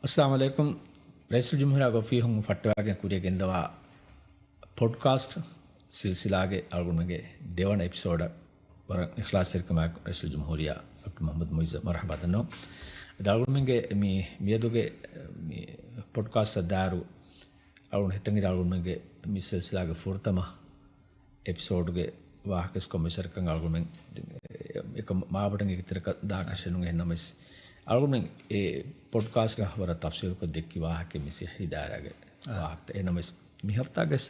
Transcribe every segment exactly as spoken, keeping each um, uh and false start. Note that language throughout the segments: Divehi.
އައްސަލާމު ޢަލައިކުމް. ރައީސުލްޖުމްހޫރިއްޔާ އޮފީހުން ފައްޓަވާގެން ކުރިޔަށް ގެންދަވާ ޕޮޑްކާސްޓް ސިލްސިލާގެ އަޅުގަނޑުމެންގެ ދެވަނަ އެޕިސޯޑަށް ވަރަށް އިޚްލާޞްތެރިކަމާއެކު ރައީސުލްޖުމްހޫރިއްޔާ ޑޮކްޓަރ މުޙައްމަދު މުޢިއްޒު މަރުޙަބާ ދަންނަވަން. އަދި އަޅުގަނޑުމެންގެ މި މިއަދުގެ މި ޕޮޑްކާސްޓަށް ދާއިރު އަޅުގަނޑު ހިތަށް އިން އަޅުގަނޑުމެންގެ މި ސިލްސިލާގެ ފުރަތަމަ އެޕިސޯޑުގެ ވާހަކަ ކޮންމެސް ވަރަކަށް އަޅުގަނޑުމެން އެކަމަ މާބޮޑަށް އެކިތެރިކަށް ދާކަށެއް ނޫން. އެހެންނަމަވެސް އަޅުގަނޑުމެން އެ ޕޮޑްކާސްޓްގަ ވަރަށް ތަފްސީލުކޮށް ދެއްކި ވާހަކަ މި ޞިއްޙީ ދާއިރާގެ ވާހަކަ. އެހެންނަމަވެސް މި ހަފްތާގަސް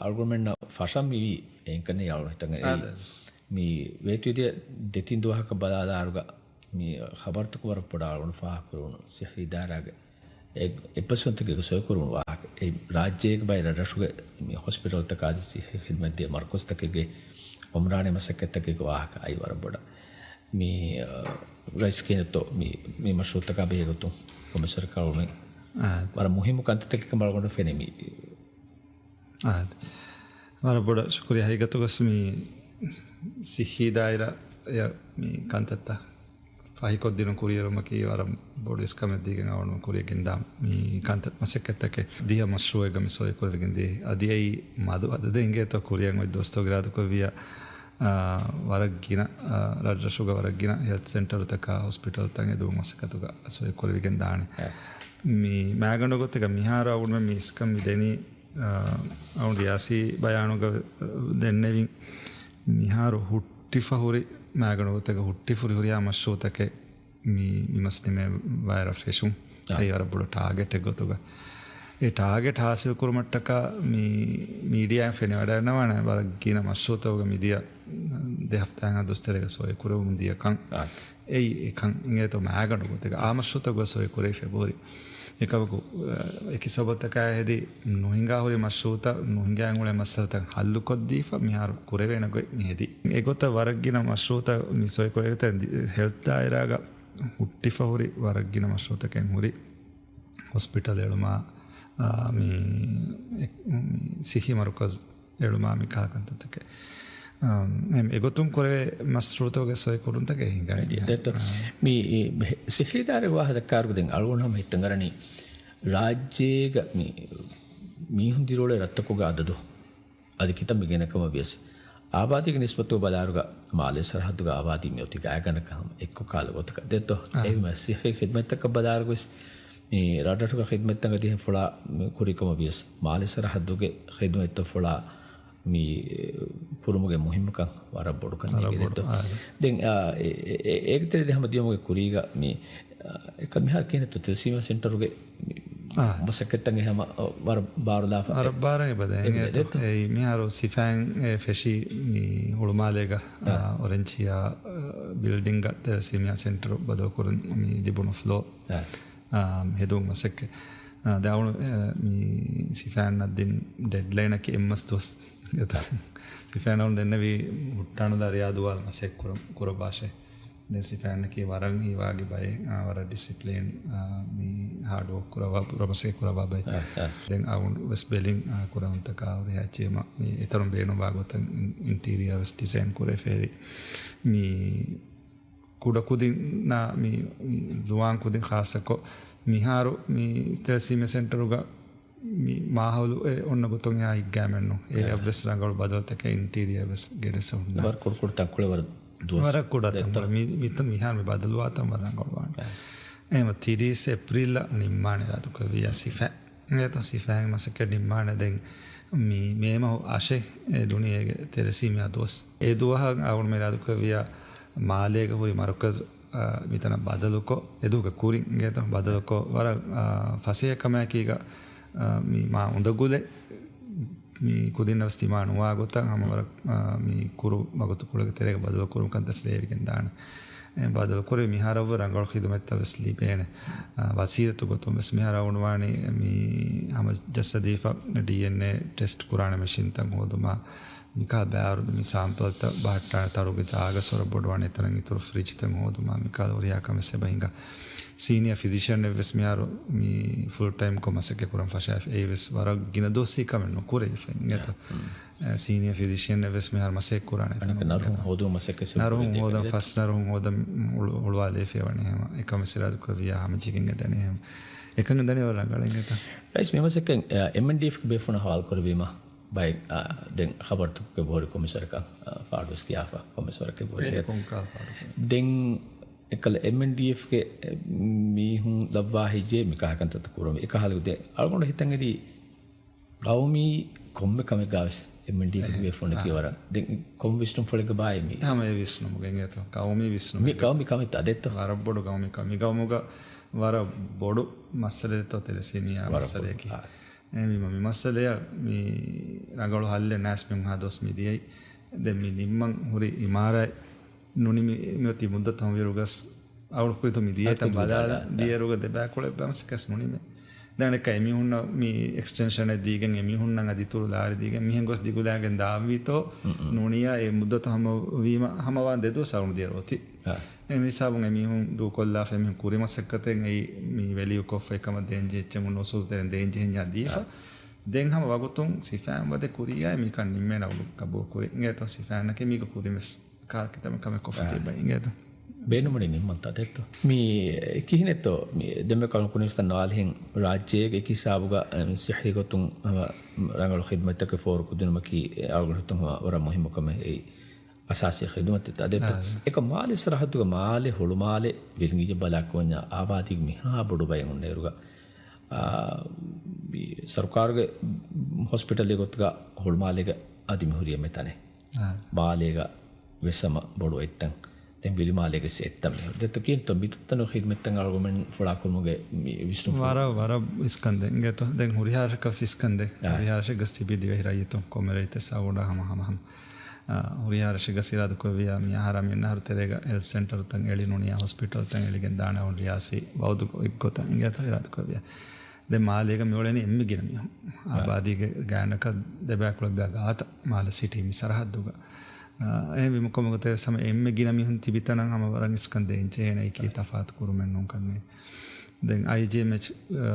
އަޅުގަނޑުމެންނަށް ފަށަން މިވީ އެންކަންނޭ އަޅުގަނޑު ހިތަށް އެރީ. މި ވޭތުވެދިޔަ ދެތިން ދުވަހަކަށް ބަލާލާއިރުގަ މި ޚަބަރުތަކު ވަރަށް ބޮޑަށް އަޅުގަނޑު ފާހަގަކުރެވުނު ސިއްޙީ ދާއިރާގެ އެ-، އެއްބަސްވަންތަކެއްގެ ސޮއިކުރުވުނު ވާހަކަ. އެ ރާއްޖޭގެ ބައެއް ރަށްރަށުގެ މި ހޮސްޕިޓަލްތަކާ އަދި ސިއްޙީ ޚިދުމަތްދޭ މަރުކަޒުތަކެއްގެ އުމްރާނީ މަސައްކަތްތަކެއްގެ ވާހަކަ އައި ވަރަށް ބޮޑަށް. މި، އަ، ރައީސް ކިހިނެއްތޯ މި، މި މަޝްރޫޢުތަކާ ބެހޭ ގޮތުން ކޮންމެސް ވަރަކަށް އަޅުގަނޑުމެން ވަރަށް މުހިއްމު ކަންތައްތަކެއް ކަމަށް އަޅުގަނޑަށް ފެނޭ މި. އާދެ. ވަރަށް ބޮޑަށް ޝުކުރިއްޔާ. ހަގީގަތުގަސް މި ސިއްޙީ ދާއިރާ އެ މި ކަންތައްތައް ފަހިކޮށްދިނުން ކުރިއެރުމަކީ ވަރަށް ބޮޑު އިސްކަމެއް ދީގެން އަޅުގަނޑު ކުރިޔަށް ގެންދާ މި ކަންތައް މަސައްކަތްތަކެއް ދިހަ މަޝްރޫޢެއްގަ މި ސޮއިކުރެވިގެން ދިޔަ. އަދި އެއީ މަދު އަދަދެއް އިނގޭތޯ ކުރިއަށް އޮތް ދުވަސްތަކުގަ އިރާދަކުރެއްވިއްޔާ، އާ، ވަރަށް ގިނަ، އާ، ރަށްރަށުގަ ވަރަށް ގިނަ ހެލްތް ސެންޓަރުތަކާ ހޮސްޕިޓަލްތައް އެދުމުގެ މަސައްކަތުގަ ސޮއިކުރެވިގެން ދާނެ. އެ. މި މައިގަނޑު ގޮތެއްގަ މިހާރު އަޅުގަނޑުމެން މި އިސްކަން މި ދެނީ، އަ، އަޅުގަނޑު ރިޔާސީ ބަޔާނުގަ ދެންނެވިން މިހާރު ހުއްޓިފަ ހުރި، މައިގަނޑު ގޮތެއްގަ ހުއްޓިފަ ހުރި ހުރިހާ މަޝްރޫޢުތަކެއް މި، މި މަސް ނިމޭ ވައިރަށް ފެށުން. އާ. އެއީ ވަރަށް ބޮޑު ޓާގެޓެއް ގޮތުގަ. އެ ޓާގެޓް ހާސިލް ކުރުމަށްޓަކާ މި މީޑިއާއިން ފެނިވަޑައިގަންނަވާނެ ވަރަށް ގިނަ މަޝްރޫޢުތަކުގަ މިދިޔަ ދެ ހަފްތާއެއްހާ ދުވަސް ތެރޭގަ ސޮއި ކުރެވުމުން ދިޔަ ކަން. އާ. އެއީ އެކަން އިނގޭތޯ މައިގަނޑު ގޮތެއްގަ އާ މަޝްރޫޢުތަކުގަ ސޮއި ކުރެވިފަ ހުރި. އެކަމަކު، އެކި ސަބަބުތަކާ ހެދި ނުހިނގާ ހުރި މަޝްރޫޢުތައް ނުހިނގާން އުޅޭ މައްސަލަތައް ހައްލުކޮށްދީފަ މިހާރު ކުރެވޭނެ ގޮތް މި ހެދީ. އެގޮތަށް ވަރަށް ގިނަ މަޝްރޫޢުތައް މި ސޮއިކުރެވިގެން ހެލްތް ދާއިރާގަ ހުއްޓިފަ ހުރި ވަރަށް ގިނަ މަޝްރޫޢުތަކެއް ހުރި. ހޮސްޕިޓަލް އެޅުމާ، އާ، މި، އެ، މި ސިއްޙީ މަރުކަޒު އެޅުމާ މި ކަހަލަ ކަންތައްތަކެއް. އާ، އެ، އެގޮތުން ކުރެވޭ މަޝްރޫޢުތަކުގެ ސޮއިކުރުންތަކެއް ހިނގަނީ. ދެއްތޯ. މި، އެ، ސިއްޙީ ދާއިރާގެ ވާހަކަ ދައްކާއިރު ދެން އަޅުގަނޑު ހަމަ ހިތަށް އަރަނީ ރާއްޖޭގަ މި މީހުން ދިރިއުޅޭ ރަށްތަކުގެ އަދަދު އަދި ކިތަންމެ ގިނަ ކަމަށް ވިޔަސް، އާބާދީގެ ނިސްބަތުގަ ބަލާއިރުގަ މާލޭ ސަރަހައްދުގެ އާބާދީ މި އޮތީ ގާތްގަނޑަކަށް ހަމަ އެއްކޮށް ކާލަ ގޮތަކަށް. ދެއްތޯ؟ އާ. އެހެންވެ ސިއްޙީ ޚިދުމަތްތަކަށް ބަލާއިރު ވެސް މި ރަށްރަށުގެ ޚިދުމަތްތައް އަދި އެހެން ފުޅާ މި ކުރީ ކަމަށް ވިޔަސް، މާލޭ ސަރަހައްދުގެ ޚިދުމަތްތައް ފުޅާ މި ކުރުމުގެ މުހިއްމުކަން ވަރަށް ބޮޑުކަން ވަރަށް ދެން ބޮޑު. ދެން، އާ، އެ، އެ، އޭގެ ތެރެއިން ހަމަ ދިޔުމުގެ ކުރީގަ މި، އާ، އެކަ މިހާރު ކިހިނެއްތޯ ތެލެސީމިއާ ސެންޓަރުގެ މި އާ. މަސައްކަތްތައް ހަމަ ވަރަށް ބާރުލާފަ ވަރަށް ބާރަށް އެބަދޭ. އެ، އެ، ދެއްތޯ؟ އެއީ މިހާރު ސިފައިން އެ ފެށީ މި ހުޅުމާލޭގަ، އާ. އާ، އޮރެންޖިއާ، އާ، ބިލްޑިންގ ތެލެސީމިއާ ސެންޓަރު ބަދަލުކުރަން މި ލިބުނު ފްލޯ. އާ. އާ، ހެދުން މަސައްކަތް. އާ، ދެ އަޅު، އެ، މި ސިފައިންނަށް ދިން ޑެޑްލައިނަކީ އެއްމަސް ދުވަސް. ސިފައިން އަޅު ދެންނެވީ ހުއްޓާނުލާ ރިޔާދުވާލަ މަސައްކަތް ކުރަ-، ކުރައްވާށޭ. ދެން ސިފައިންނަކީ ވަރަށް ހީވާގި ބައެއް، އާ، ވަރަށް ޑިސިޕްލިން، އާ، މި ހާޑްވޯކް ކުރައްވާ، ކުރަމަސެއް ކުރައްވާ ބައެއް. އާ، އާ. ދެން އަޅު ވެސް ބެލިން، އާ، ކުރެވުންތަކާ ހުރިހާ އެއްޗެއް މި އެތަނުން ބޭނުންވާ ގޮތަށް އިން-، އިންޓީރިއާ ވެސް ޑިޒައިން ކުރެފައި. މި ކުޑަކުދިންނާ މި، މި ޒުވާން ކުދިން ޚާއްޞަކޮށް މިހާރު މި ތެލެސީމިއާ ސެންޓަރުގަ މި މާހައުލު އެ އޮންނަ ގޮތުން އެހާ ހިއްގާމެއްނު. އެ އާ. އެއްވެސް ރަނގަޅު ބަދަލުތަކެއް އިންޓީރިއާ ވެސް ގެނެސް ހުންނަ. ވަރަށް ކުޑަކުޑަ ތަންކޮޅެއް ވަރަށް ދުވަސް. ވަރަށް ކުޑަ ދެއްތޯ؟ ތަންކޮޅެއް. މި، މިތަން މިހާރު މި ބަދަލުވާތަން ވަރަށް ރަނގަޅުވާނެ. އާ. އެހެން ތިރީސް އޭޕްރީލްއަށް ނިންމާނެ އިރާދަކުރެއްވިއްޔާ ސިފަ. އެތަ ސިފައިން މަސައްކަތް ނިންމާނެ ދެން މި މޭ މަހު އަށެއް ދުނިޔޭގެ ތެރެސީމިއާ ދުވަސް. އެ ދުވަހަށް އަޅުގަނޑު އިރާދަކުރެއްވިއްޔާ މާލޭގަ ހުރި މަރުކަޒު، އާ، މިތަނަށް ބަދަލުކޮށް، އެދުވަހުގެ ކުރިން އިނގޭތަ ބަދަލުކޮށް، ވަރަށް، އާ، ފަސޭހަ ކަމާއެކީގަ، އާ، މި މާ އުނދަގުލެއް މި ކުދިންނަށް ވެސް ތިމާ ނުވާ ގޮތަށް ހަމަ ވަރަށް، އާ، މި ކުރު ވަގުތު ކުޅެގެ ތެރޭގަ ބަދަލު ކުރުމަކަން ދަސް ރޭވިގެން ދާނެ. އެ ބަދަލުކުރި މިހާރަށްވުރެ ރަނގަޅު ޚިދުމަތްތައް ވެސް ލިބޭނެ. އާ، ވަސީލަތު ގޮތުން ވެސް މިހާރު އަޅުގަނޑު ވާނީ މި ހަމަ ޖައްސަދީފަ ޑީއެންއޭ ޓެސްޓް ކުރާނެ މެޝިންތައް ހޯދުމާ، މިކާ ބާރު މި ސާމްޕަލްތައް ބަހައްޓާނެ ތަޅުގެ ޖާގަ ސޮރަ ބޮޑުވާނެ އެތަނަށް އިތުރު ފްރިޖްތައް ހޯދުމާ މިކާ ހުރިހާ ކަމެއް އެބަ ހިނގާ. ސީނިއާ ފިޒިޝަން އެއްވެސް މިހާރު މި ފުލް ޓައިމްކޮށް މަސައްކަތް ކުރަން ފަށާފި. އެއީވެސް ވަރަށް ގިނަ ދުވަސް ހި ކަމެއް ނުކުރެވިފަ އިނގޭތޯ. ސީނިއާ ފިޒިޝަން އެއްވެސް މިހާރު މަސައްކަތް ކުރާނެ އަނެކަ ނަރުހުން ހޯދުމަށް މަސައްކަތް ނަރުހުން ހޯދަން ފަސް ނަރުހުން ހޯދަން ހުޅުވާލޭފި ވަނީ ހަމަ އެކަމެއް ސިރާދު ކުރެވިޔާ ހަމަޖެހިގެން ދަނީ ހަމަ އެކަން ދަނީ ވަރަށް ރަނގަޅަށް އިނގޭތޯ. ރައީސް މި މަސައްކަތް އެމްއެންޑީއެފް ބޭފުޅުން ހަވާލު ކުރެވީމަ ބައެއް، އާ، ދެން ޚަބަރުތަކުގެ ބޮހޮރި ކޮމިސަރަކަށް، އާ، ފާޑުވެސް ކިޔާފަ ކޮމިސަރަކެއް ބޮހޮރި. ދެން އެކަލަ އެމްއެންޑީއެފްގެ މީހުން ލައްވާ ހިޖޭ މިކާ ކަންތައްތައް ކުރުމަށް. އެކަހަލަ ދެ އަޅުގަނޑު ހިތަން އެދީ ގައުމީ ކޮންމެ ކަމެއްގާވެސް އެމްއެންޑީއެފްގެ ފުނޑަކީ ވަރަށް ދެން ކޮން ވިސްނުންފުޅެއްގެ ބާއޭ މީ؟ ހަމަ އެ ވިސްނުމުގެ އިނގޭތޯ. ގައުމީ ވިސްނުމެއް. މި ގައުމީ ކަމެއް ތަދެއްތޯ؟ ވަރަށް ބޮޑު ގައުމީ ކަމެއް. މި ގައުމުގަ ވަރަށް ބޮޑު މައްސަލައެއްތޯ ތެލެސީމިއާ މައްސަލަޔަކީ. އެހެންވީމަ މި މައްސަލަޔަށް މި ރަނގަޅު ހައްލެއް ނާސް މިހާ ދުވަސް މި ދިޔައީ. ދެން މި ނިންމަން ހުރި އިމާރާތް ނުނިމި މިއޮތީ މުއްދަތު ހަމަވިއިރުގަސް އަޅު ކުރިތު މި ދިޔައިތަން ބަލާލަ ދިޔައިރުގަ ދެބައިކުޅަ އެއްބައި މަސައްކަސް ނުނިމޭ. ދެން އަނެއްކާ އެމީހުންނަށް މި އެކްސްޓެންޝަނެއް ދީގެން އެމީހުންނަށް އަދި އިތުރު ލާރި ދީގެން މިހެން ގޮސް ދިގުލާގެން ދާންވީތޯ ނޫނިޔާ އެ މުއްދަތު ހަމަވީމަ ހަމަވާން ދެ ދުވަސް އަޅު ދިޔަ ރޯތި. އެ މިސާބުން އެމީހުން ދޫކޮށްލާފަ އެމީހުން ކުރި މަސައްކަތެއް އެއީ މި ވެލިއު ކޮށްފަ އެކަމަށް ދޭންޖެހިއްޗެއް ނުސޫލު ތެރެން ދޭންޖެހެންޏާ ދީފަ. ދެން ހަމަ ވަގުތުން ސިފައިން ވަދެ ކުރިޔާ މިކަން ނިންމޭނެ އަޅު ގަބޫލު ކުރި. އިނގޭތޯ ސިފައިންނަކީ މީގަ ކުރިންވެސް ކާކިތަމެ ކަމެއް ކޮށްފަ ތިބަ އިނގޭތޯ. ބޭނުމުނި ނިންމަން ތަދެއްތޯ. މި ކިހިނެއްތޯ މި ދެންމެ ކަލުން ކުނިފަތަ ނާލިހެން ރާއްޖޭގެ އެކި ހިސާބުގަ ސިއްހީ ގޮތުން ހަމަ ރަނގަޅު ޚިދުމަތްތަކެއް ފޯރުކުދިނުމަކީ އަޅުގަނޑު ހިތުން ހަމަ ވަރަށް މުހިއްމު ކަމެއް އެއީ. އަސާސީ ޚިދުމަތެއް ތަދެއްތޯ. އެކަ މާލެ ސަރަހައްދުގަ މާލެ ހުޅުމާލެ ވިލިނގިޖެ ބަލާކުވަންޏާ އާބާދީގެ މިހާ ބޮޑު ބައެއް ހުންނައިރުގަ އާ، މި ސަރުކާރުގެ ހޮސްޕިޓަލެއް ގޮތުގަ ހުޅުމާލޭގަ އަދި މި ހުރި އެންމެ ތަނެއް. މާލޭގަ ވެސް ހަމަ ބޮޑު އެއްތަން. ދެން ވިލިމާލޭގެ އެއްތަން މި ހުރި. ދެއްތޯ ކިހިނެއްތޯ މިތަނު ޚިދުމަތްތައް އަޅުގަނޑުމެން ފުޅާކުރުމުގެ މި ވިސްނުން ވަރަށް، ވަރަށް އިސްކަންދެއް އިނގޭތޯ. ދެން ހުރިހާ ރަށަކަށް ވެސް އިސްކަންދެއް. ހުރިހާ ރަށެއްގަސް ތިބި ދިވެހި ރައްޔިތުން ކޮންމެ ރައްޔިތެއް ސައުވަޑާ ހަމަ ހަމަ ހަމަ. އާ، ހުރިހާ ރަށެއްގަސް އިރާދަކުރެއްވިޔާ މި އަހަރާ މި އަހަރު ތެރޭގަ ހެލްތް ސެންޓަރުތައް އެޅި ނޫނިޔާ ހޮސްޕިޓަލްތައް އެޅިގެން ދާނެ އަޅުގަނޑު ރިޔާސީ ވައުދު އެއްގޮތަށް އިނގޭތޯ އިރާދަކުރެއްވިޔާ. ދެން މާލޭގަ މިއުޅެނީ އެންމެ ގިނަ މީހުން. އާ. އާބާދީގެ ގާތްގަނޑަކަށް ދެބައިކުޅަ ބައި ގާތަށް މާލެ ސިޓީ މި ސަރަހައްދުގަ. އާ، އެހެންވީމަ ކޮންމެ ގޮތެއް ވެސް ހަމަ އެންމެ ގިނަ މީހުން ތިބި ތަނަށް ހަމަ ވަރަށް އިސްކަން ދޭން ޖެހޭނެ އެކީ ތަފާތު ކުރުމެއް ނޫން ކަންނޭނގެ. ދެން އައިޖީއެމްއެޗް، އާ،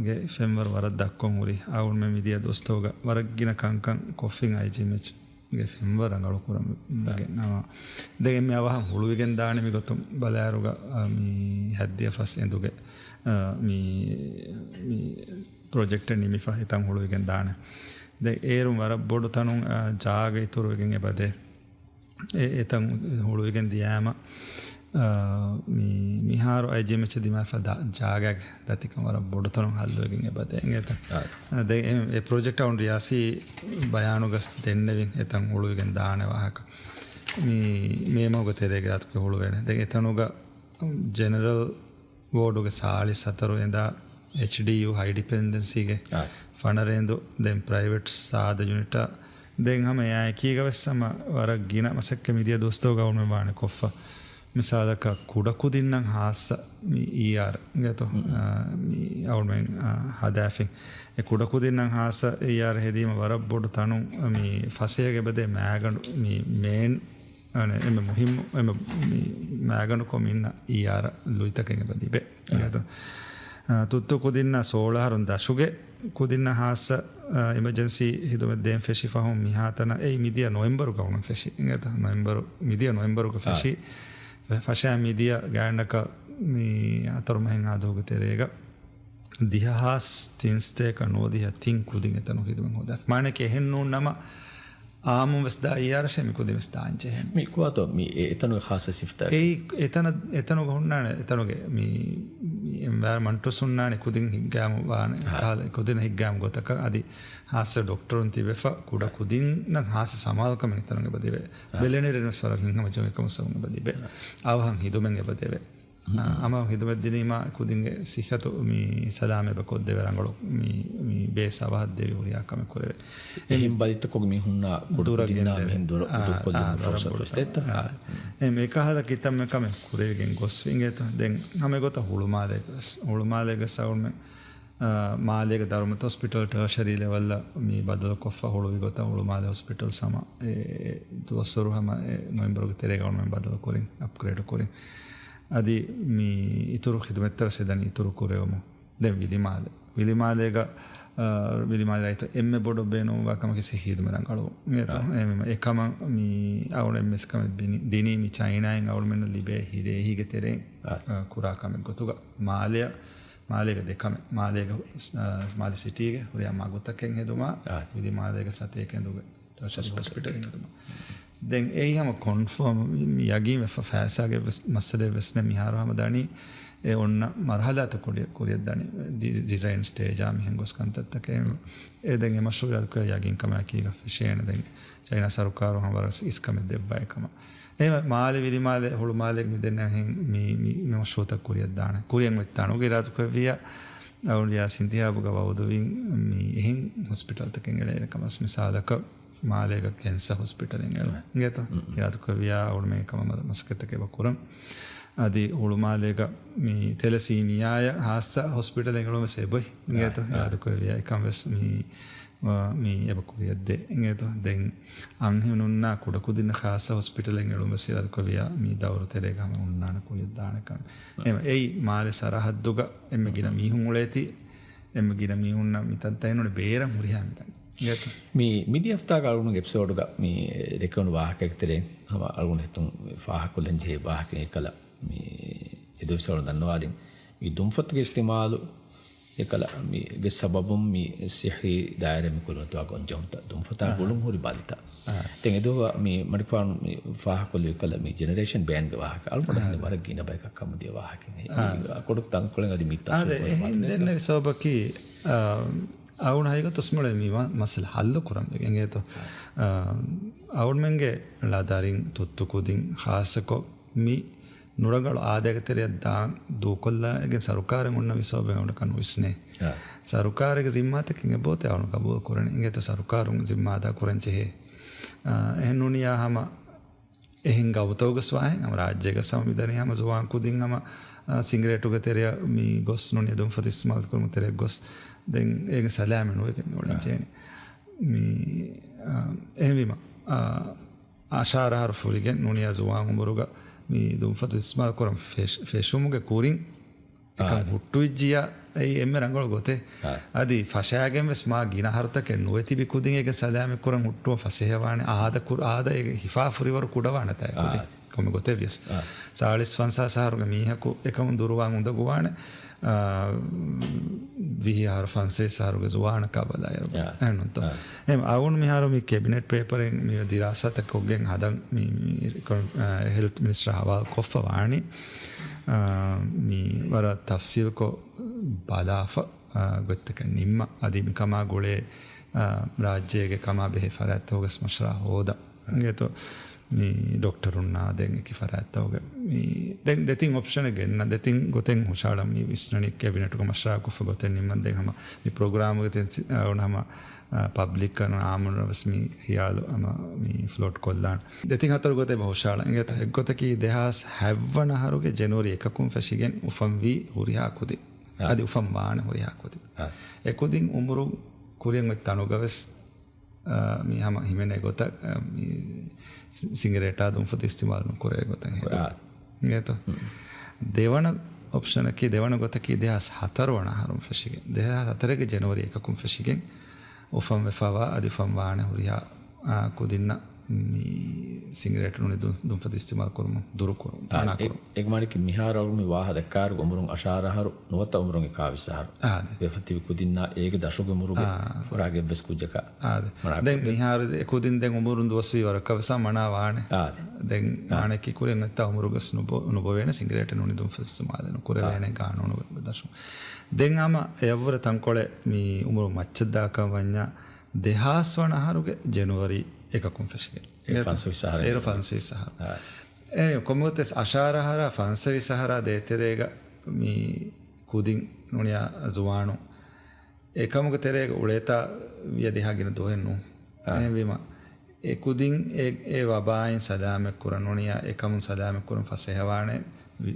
ގެ ފެންވަރު ވަރަށް ދަށްކޮށް ހުރި. އަޅުގަނޑުމެން މިދިޔަ ދުވަސްތަކުގަ ވަރަށް ގިނަ ކަންކަން ކޮށްފިން އައިޖީއެމްއެޗް ގެ ފެންވަރު ރަނގަޅު ކުރަމުން ގެން ހަމަ. ދެން އެންމެ އަވަހަށް ހުޅުވިގެން ދާނެ މި ގޮތުން ބަލާއިރުގަ، އާ، މި ހައްދިޔަ ފަސް އެނދުގެ، އާ، މި، މި ޕްރޮޖެކްޓެއް ނިމިފަ އެތަން ހުޅުވިގެން ދާނެ. ދެން އޭރުން ވަރަށް ބޮޑު ތަނުން، އާ، ޖާގަ އިތުރުވެގެން އެބަދޭ. އެ، އެތަން ހުޅުވިގެން ދިޔާމަ، އާ، މި، މިހާރު އައިޖީއެމްއެޗް ދިމާފަ ދާ ޖާގައިގެ ދަތިކަން ވަރަށް ބޮޑު ތަނުން ހައްލުވެގެން އެބަދޭ އިނގޭތަ. އާ. ދެން އެ، އެ ޕްރޮޖެކްޓް އަޅުގަނޑު ރިޔާސީ ބަޔާނުގަސް ދެންނެވިން އެތަން ހުޅުވިގެން ދާނެ ވާހަކަ. މި، މޭ މަހުގެ ތެރޭގަ ރާތުކެ ހުޅުވޭނެ. ދެން އެތަނުގަ ޖެނެރަލް ވޯޑުގެ ސާޅީސް ހަތަރު އެނދާ، އެޗްޑީޔޫ ހައި ޑިޕެންޑެންސީގެ އާ. ފަނަރަ އެނދު، ދެން ޕްރައިވެޓް ސާދަ ޔުނިޓާ، ދެން ހަމަ އެއާ އެކީގަ ވެސް ހަމަ ވަރަށް ގިނަ މަސައްކަތް މިދިޔަ ދުވަސްތަކުގަ އަޅުގަނޑުމެން ވާނެ ކޮށްފަ. މިސާލަކަށް ކުޑަކުދިންނަށް ހާއްސަ މި އީއާރް ގެތޯ، އާ، މި އަޅުގަނޑުމެން، އާ، ހަދާފިން. އެ ކުޑަކުދިންނަށް ހާއްސަ އީއާރް ހެދީމަ ވަރަށް ބޮޑު ތަނުން މި ފަސޭހަގެ އެބަދޭ މައިގަނޑު މި މޭން އަނެ، އެންމެ މުހިއްމު، އެންމެ މި މައިގަނޑުކޮށް މި އިންނަ އީއާރް ލުއިތަކެއް އެބަ ލިބޭ. އާ. އިނގޭތޯ؟ އާ، ތުއްތު ކުދިންނަށް ސޯޅަ އަހަރުން ދަށުގެ ކުދިންނަށް ހާއްސަ، އާ، އިމަޖެންސީ ހިދުމަތް ދޭން ފެށި ފަހުން މިހާތަނަށް އެއީ މިދިޔަ ނޮވެމްބަރުގަ އަޅުގަނޑު ފެށި. އިނގޭތޯ؟ ނޮވެމްބަރު، މިދިޔަ ނޮވެމްބަރުގަ އާ. ފެށި، ފެ-، ފަށާ މިދިޔަ ގާތްގަނޑަކަށް މި ހަތަރު މަހެއްހާ ދުވަހުގެ ތެރޭގަ ދިހަ ހާސް ތިން ސަތޭކަ ނުވަދިހަ ތިން ކުދިން އެތަނު ހިދުމަތް ހޯދާފި. މާނައަކީ އެހެން ނޫން ނަމަ، އާއްމުން ވެސް ދާ އީއާރަށޭ މި ކުދިން ވެސް ދާން ޖެހޭނެ. މި ކުވާތޯ މި އެ-، އެތަނުގެ ޚާއްޞަ ސިފަތަކެއް؟ އެއީ އެތަނަ، އެތަނުގަ ހުންނާނެ، އެތަނުގެ މި، މި އެންވަޔަރަމަންޓު ހުންނާނެ ކުދިން ހިއްގާމު ވާނެ، ހާ. ކަހަލަ ކުދިން ހިއްގާމު ގޮތަކަށް އަދި ހާއްސަ ޑޮކްޓަރުން ތިބެފަ، ކުޑަ ކުދިންނަށް ހާއްސަ ސަމާލުކަމެއް އެތަނުގަ އެބަ ދެވޭ. ހާ. ބެލެނިރެން ވެސް ވަރަށް ހިތްހަމަޖެހުން އެކަމަށް ސަބަބުން އެބަ ލިބޭ. ހާ. އަވަހަށް ހިދުމަތް އެބަ ދެވޭ. އަ، އަމާ ހިދުމަތް ދިނީމާ ކުދިންގެ ސިއްހަތު މި ސަލާމަތް އެބަ ކޮށްދެވޭ ރަނގަޅު މި، މި ބޭސް އަވަހަށް ދެވި ހުރިހާ ކަމެއް ކުރެވޭ. އެހެން ބަލިތަކުގެ މީހުންނާ ދުރަށް ގެންދެވޭ. މިހެން ދުރަށް އާ، ދުރުކޮށްލުމުގެ އާ، ފުރުސަތު ވެސް ދޭތަ؟ އާ. އެ މި ކަހަލަ ކިތަންމެ ކަމެއް ކުރެވިގެން ގޮސް އިނގޭތަ؟ ދެން ހަމަ ގޮތަށް ހުޅުމާލޭގަސް، ހުޅުމާލޭގަސް އަޅުމެ މާލޭގެ ދަރުމަތި ހޮސްޕިޓަލް ޓާޝަރީ ލެވަލްއަށް މި ބަދަލުކޮށްފަ ހުޅުވި ގޮތަށް ހުޅުމާލެ ހޮސްޕިޓަލް ހަމަ ދުވަސްވަރު ހަމަ ނޮވެމްބަރުގެ ތެރޭގަ އަޅުމެން ބަދަލު ކުރިން، އަޕްގްރޭޑް ކުރިން. އަދި މި އިތުރު ޚިދުމަތްތައް ވެސް އެދަނީ އިތުރު ކުރެވުމުން. ދެން ވިލިމާލެ. ވިލިމާލޭގަ، އާ، ވިލިމާލެ ރައްޔިތުން އެންމެ ބޮޑަށް ބޭނުންވާ ކަމަކީ ސިއްހީ ޚިދުމަތް ރަނގަޅުވުން. އާ. އެކަމަށް މި އަޅުގަނޑު އެންމެ ކަމެއް ދިނީ، ދިނީ މި ޗައިނާއިން އަޅުމެންނަށް ލިބޭ ހިރޭހީގެ ތެރެއިން، އާ. އާ، ކުރާ ކަމެއް ގޮތުގަ. މާލެ، މާލޭގަ ދެކަމެއް. މާލޭގަ، އާ، މާލެ ސިޓީގެ ހުރިހާ މަގުތަކެއް ހެދުމާ، އާ. ވިލިމާލޭގަ ސަތޭކަ އެނދުގެ ޓާޝަރީ ހޮސްޕިޓަލް ހޮސްޕިޓަލް ހެދުމަށް. ދެން އެއީ ހަމަ ކޮންފާމް ޔަގީން ވެފަ ފައިސާގެ ވެސް މައްސަލައެއް ވެސް ނެ މިހާރު ހަމަ ދަނީ އެ އޮންނަ މަރުހަލާތައް ކުރި-، ކުރިއަށް ދަނީ ޑި-، ޑިޒައިން ސްޓޭޖާ މިހެން ގޮސް ކަންތައްތަކެއް. އެ ދެން އެ މަޝްރޫޢު އިރާދަކުރެއްވިޔާ ޔަގީން ކަމާ ކީގަ ފެށޭނެ ދެން ޗައިނާ ސަރުކާރު ހަމަ ވަރަށް އިސްކަމެއް ދެއްވާ އެކަމަށް. އެހެން މާލެ ވިލިމާލެ ހުޅުމާލެ މި ދެންނެ މި، މި، މި މަޝްރޫޢުތައް ކުރިއަށް ދާނެ. ކުރިއަށް ވެއްތާނު އިރާދަކުރެއްވިޔާ އަޅުގަނޑު ރިޔާސް އިންތިހާބުގަ ވައުދުވިން މި އެހެން ހޮސްޕިޓަލްތަކެއް އެޅޭނެ ކަމަށް. މިސާލަކަށް މާލޭގަ ކެންސަ ހޮސްޕިޓަލެއް އެޅުން އިނގޭތޯ؟ އިރާދަކުރެއްވިޔާ އަޅުމެން އެކަމަށް މަސައްކަތްތަކެއް އެބަ ކުރަން. އަދި ހުޅުމާލޭގަ މި ތެލަސީމިއާއަށް ހާއްސަ ހޮސްޕިޓަލެއް އެޅުން ވެސް އެބައޮތް އިނގޭތޯ؟ އާ. އިރާދަކުރެއްވިޔާ އެކަން ވެސް މި، މި އެބަ ކުރިއަށްދޭ އިނގޭތޯ؟ ދެން އަންހެނުންނާ ކުޑަކުދިންނަށް ޚާއްޞަ ހޮސްޕިޓަލެއް އެޅުން ވެސް އިރާދަކުރެއްވިޔާ މި ދައުރު ތެރޭގަ ހަމަ އޮންނާނެ ކުރިއަށް ދާނެ ކަމެއް. އާ. އެއީ މާލެ ސަރަހައްދުގަ އެންމެ ގިނަ މީހުން އުޅޭތީ، އެންމެ ގިނަ މީހުންނަށް މި ތަންތަން އެންނޫނީ ބޭރަށް ހުރިހާ މިތަން. އިނގޭތޯ؟ މި، މިދިޔަ ހަފްތާގަ އަޅުގަނޑުގެ އެޕިސޯޑުގަ މި ރެކެވުނު ވާހަކައެއްގެ ތެރެއިން ހަމަ އަޅުގަނޑު ހިތުން ފާހަގަކޮށްލަން ޖެހޭ ވާހަކައެއް އެކަލަ މި އެދުވަސް އަޅުގަނޑު ދަންނަވާލިން. މި ދުންފަތުގެ އިސްތިމާލު އެކަލަ މިގެ ސަބަބުން މި ސިއްހީ ދާއިރާ މި ކުރިމަތިވާ ގޮންޖެހުންތައް ދުންފަތާ އަހަ. ގުޅުން ހުރި ބަލިތައް. އާ. ދެން އެދުވަހު މި މަނިކުފާނު މި ފާހަގަކޮށްލި ކަލަ މި ޖެނެރޭޝަން ބޭންގެ ވާހަކަ. އަޅުގަނޑު އާ. ވަރަށް ގިނަ ބަޔަކަށް ކަމުދިޔަ ވާހަކައެއް. އާ. އެ ކޮޑު ތަންކޮޅެއް އަދި މި އާދެ، އެހެން ދެންނެވި ސަބަބަކީ، އާ، އަޅުގަނޑު ހަގީގަތު އުސްމޮޅެ މި މަ-، މައްސަލަ ހައްލު ކުރަން ވެގެން އިނގޭތޯ. އާ، އަޅުގަނޑުމެންގެ ޅަ ދަރިން ތުއްތު ކުދިން ޚާއްޞަކޮށް މި ނުރަނގަޅު އާދައިގެ ތެރެއަށް ދާން ދޫކޮށްލައިގެން ސަރުކާރެއް އޮންނަ މި ސަބަބެއް އަޅުގަނޑަށް ކަން ވިސްނޭ. އާ. ސަރުކާރެއްގެ ޒިންމާތަކެއް އެބައޮތޭ އަޅުގަނޑު ގަބޫލު ކުރަނީ. އިނގޭތޯ ސަރުކާރުން ޒިންމާ އަދާ ކުރަން ޖެހޭ. އާ، އެހެން ނޫނިޔާ ހަމަ އެހެން ގައުމުތަކުގަސް ވާހެން ހަމަ ރާއްޖޭގަސް ހަމަ މިދަނީ ހަމަ ޒުވާން ކުދިން ހަމަ، އާ، ސިނގިރޭޓުގެ ތެރެއަށް މި ގޮސް ނޫނިޔާ ދުންފަތު އިސްތިމާލު ކުރުމުގެ ތެރެއަށް ގޮސް ދެން އޭގެ ސަލާމަތް ނުވެގެން މި އުޅެން އާ. ޖެހެނީ. މި، އާ، އެހެންވީމަ، އާ، އަށާރަ އަހަރު ފުރިގެން ނޫނިޔާ ޒުވާން އުމުރުގަ މި ދުންފަތު އިސްތިމާލު ކުރަން ފެށް-، ފެށުމުގެ ކުރިން އެކަން އާ. ހުއްޓުވިއްޖިޔާ އެއީ އެންމެ ރަނގަޅު ގޮތެއް. އާ. އަދި ފަށާގެން ވެސް މާ ގިނަ އަހަރުތަކެއް ނުވެތިބި ކުދިން އޭގެ ސަލާމަތް ކުރަން ހުއްޓުވަން ފަސޭހަވާނެ އާދަ ކުރ-، އާދަ އޭގެ ހިފާ ފުރިވަރު ކުޑަވާނެތާ އެ ކުދިން. އާ. ކޮންމެ ގޮތެއް ވިޔަސް. އާ. ސާޅީސް ފަންސާސް އަހަރުގެ މީހަކު އެކަމުން ދުރުވާން އުނދަގޫވާނެ. އާ، ވިހި އަހަރު ފަންސާސް އަހަރުގެ ޒުވާނަކާ ބަލާއިރު. އާ. އެހެންނުންތޯ؟ އާ. އެހެން އަޅުގަނޑު މިހާރު މި ކެބިނެޓް ޕޭޕަރެއް މި ދިރާސާތައް ކޮށްގެން ހަދަން މި، މި ކޮ-، އާ، ހެލްތް މިނިސްޓަރ ހަވާލު ކޮށްފަ ވާނީ. އާ، މި ވަރަށް ތަފްސީލްކޮށް ބަލާފަ، އާ، ގޮތްތަކެއް ނިންމަ. އަދި މި ކަމާ ގުޅޭ، އާ، ރާއްޖޭގެ ކަމާ ބެހޭ ފަރާތްތަކުގެ މަޝްވަރާ ހޯދަން. އިނގޭތޯ މި ޑޮކްޓަރުންނާ ދެން އެކި ފަރާތްތަކުގެ މި ދެން ދެތިން އޮޕްޝަނެއް ގެންނަ، ދެތިން ގޮތެއް ހުށަހަޅަން މި ވިސްނަނީ ކެބިނެޓުގެ މަޝްވަރާކޮށްފަ ގޮތެއް ނިންމަން. ދެން ހަމަ މި ޕްރޮގްރާމުގެ ތެ-، ތި-، އަޅުގަނޑު ހަމަ، އާ، ޕަބްލިކަށް އާއްމުންނަށް ވެސް މި ހިޔާލު ހަމަ މި ފްލޯޓް ކޮށްލާން. ދެތިން ހަތަރު ގޮތެއް ހުށަހަޅަން. އިނގޭތޯ އެއްގޮތަކީ ދެހާސް ހަތްވަނަ އަހަރުގެ ޖެނުއަރީ އެކަކުން ފެށިގެން އުފަންވީ ހުރިހާ ކުދިން. އާ. އަދި އުފަން ވާނެ ހުރިހާ ކުދިން. އާ. އެ ކުދިން އުމުރު ކުރިއަށް އޮތް ތަނުގަ ވެސް އާ، މި ހަމަ ހިމެނޭ ގޮތަށް، އާ، މި ސި-، ސިނގިރޭޓާ ދުންފަތު އިސްތިމާލު ނުކުރޭ ގޮތަށް ހެދުން. އާ. އިނގޭތޯ؟ ދެވަނަ އޮޕްޝަނަކީ، ދެވަނަ ގޮތަކީ ދެހާސް ހަތަރު ވަނަ އަހަރުން ފެށިގެން، ދެހާސް ހަތަރެއްގެ ޖެނުއަރީ އެކަކުން ފެށިގެން އުފަންވެފައިވާ އަދި އުފަން ވާނެ ހުރިހާ، އާ، ކުދިންނަށް މި ސިނގިރޭޓު ނޫނީ ދުން-، ދުންފަތު އިސްތިމާލު ކުރުމުން ދުރުކުރުން، އާ، މަނާ އެ-، ކުރުން. އެ މާނައަކީ މިހާރު އަޅުގަނޑު މި ވާހަކަ ދައްކާއިރު އުމުރުން އަށާރަ އަހަރު ނުވަތަ އުމުރުން އެކާވީސް އަހަރު. އާ، އަދި. ވެފަ ތިބި ކުދިންނާ އޭގެ ދަށުގެ އުމުރުގެ އާ. ފުރާގެއްވެސް ކުއްޖަކަށް. އާ، އަދި. މަނާ ދެން ކުރެއްވި. މިހާރު އެ ކުދިން ދެން އުމުރުން ދުވަސްވީ ވަރަކަށް ވެސް މަނާ ވާނެ. އާ. ދެން އާ. މާނައަކީ ކުރިއަށް އޮތްތާ އުމުރުގަސް ނުބޮ-، ނުބޮވޭނެ ސިނގިރޭޓެއް ނޫނީ ދުންފަތު އިސްތިމާލެއް ނުކުރެވޭނެ އާ. ގާނޫނުގެ ދަށުން. ދެން ހަމަ އެއަށްވުރެ ތަންކޮޅެއް މި އުމުރު މައްޗަށް ދާކަށް ވަންޏާ ދެހާސް ވަނަ އަހަރުގެ ޖެނުއަރީ އެކަކުން ފެށިގެން. އޭރު ފަންސަވީސް އަހަރެއް. އޭރު ފަންސަވީސް އަހަރު. އާ. އެ، ކޮންމެ ގޮތެއް އަށާރަ އަހަރާ ފަންސަވީސް އަހަރާ ދޭތެރޭގަ މި ކުދިން ނޫނިޔާ ޒުވާނުން އެކަމުގެ ތެރޭގަ އުޅޭތާ ވިޔަ ދިހަ ގިނަ ދުވަހެއް ނޫން. އާ. އެހެންވީމަ، އެ ކުދިން އެ، އެ ވަބާއިން ސަލާމަތް ކުރަން ނޫނިޔާ އެކަމުން ސަލާމަތް ކުރަން ފަސޭހަވާނެ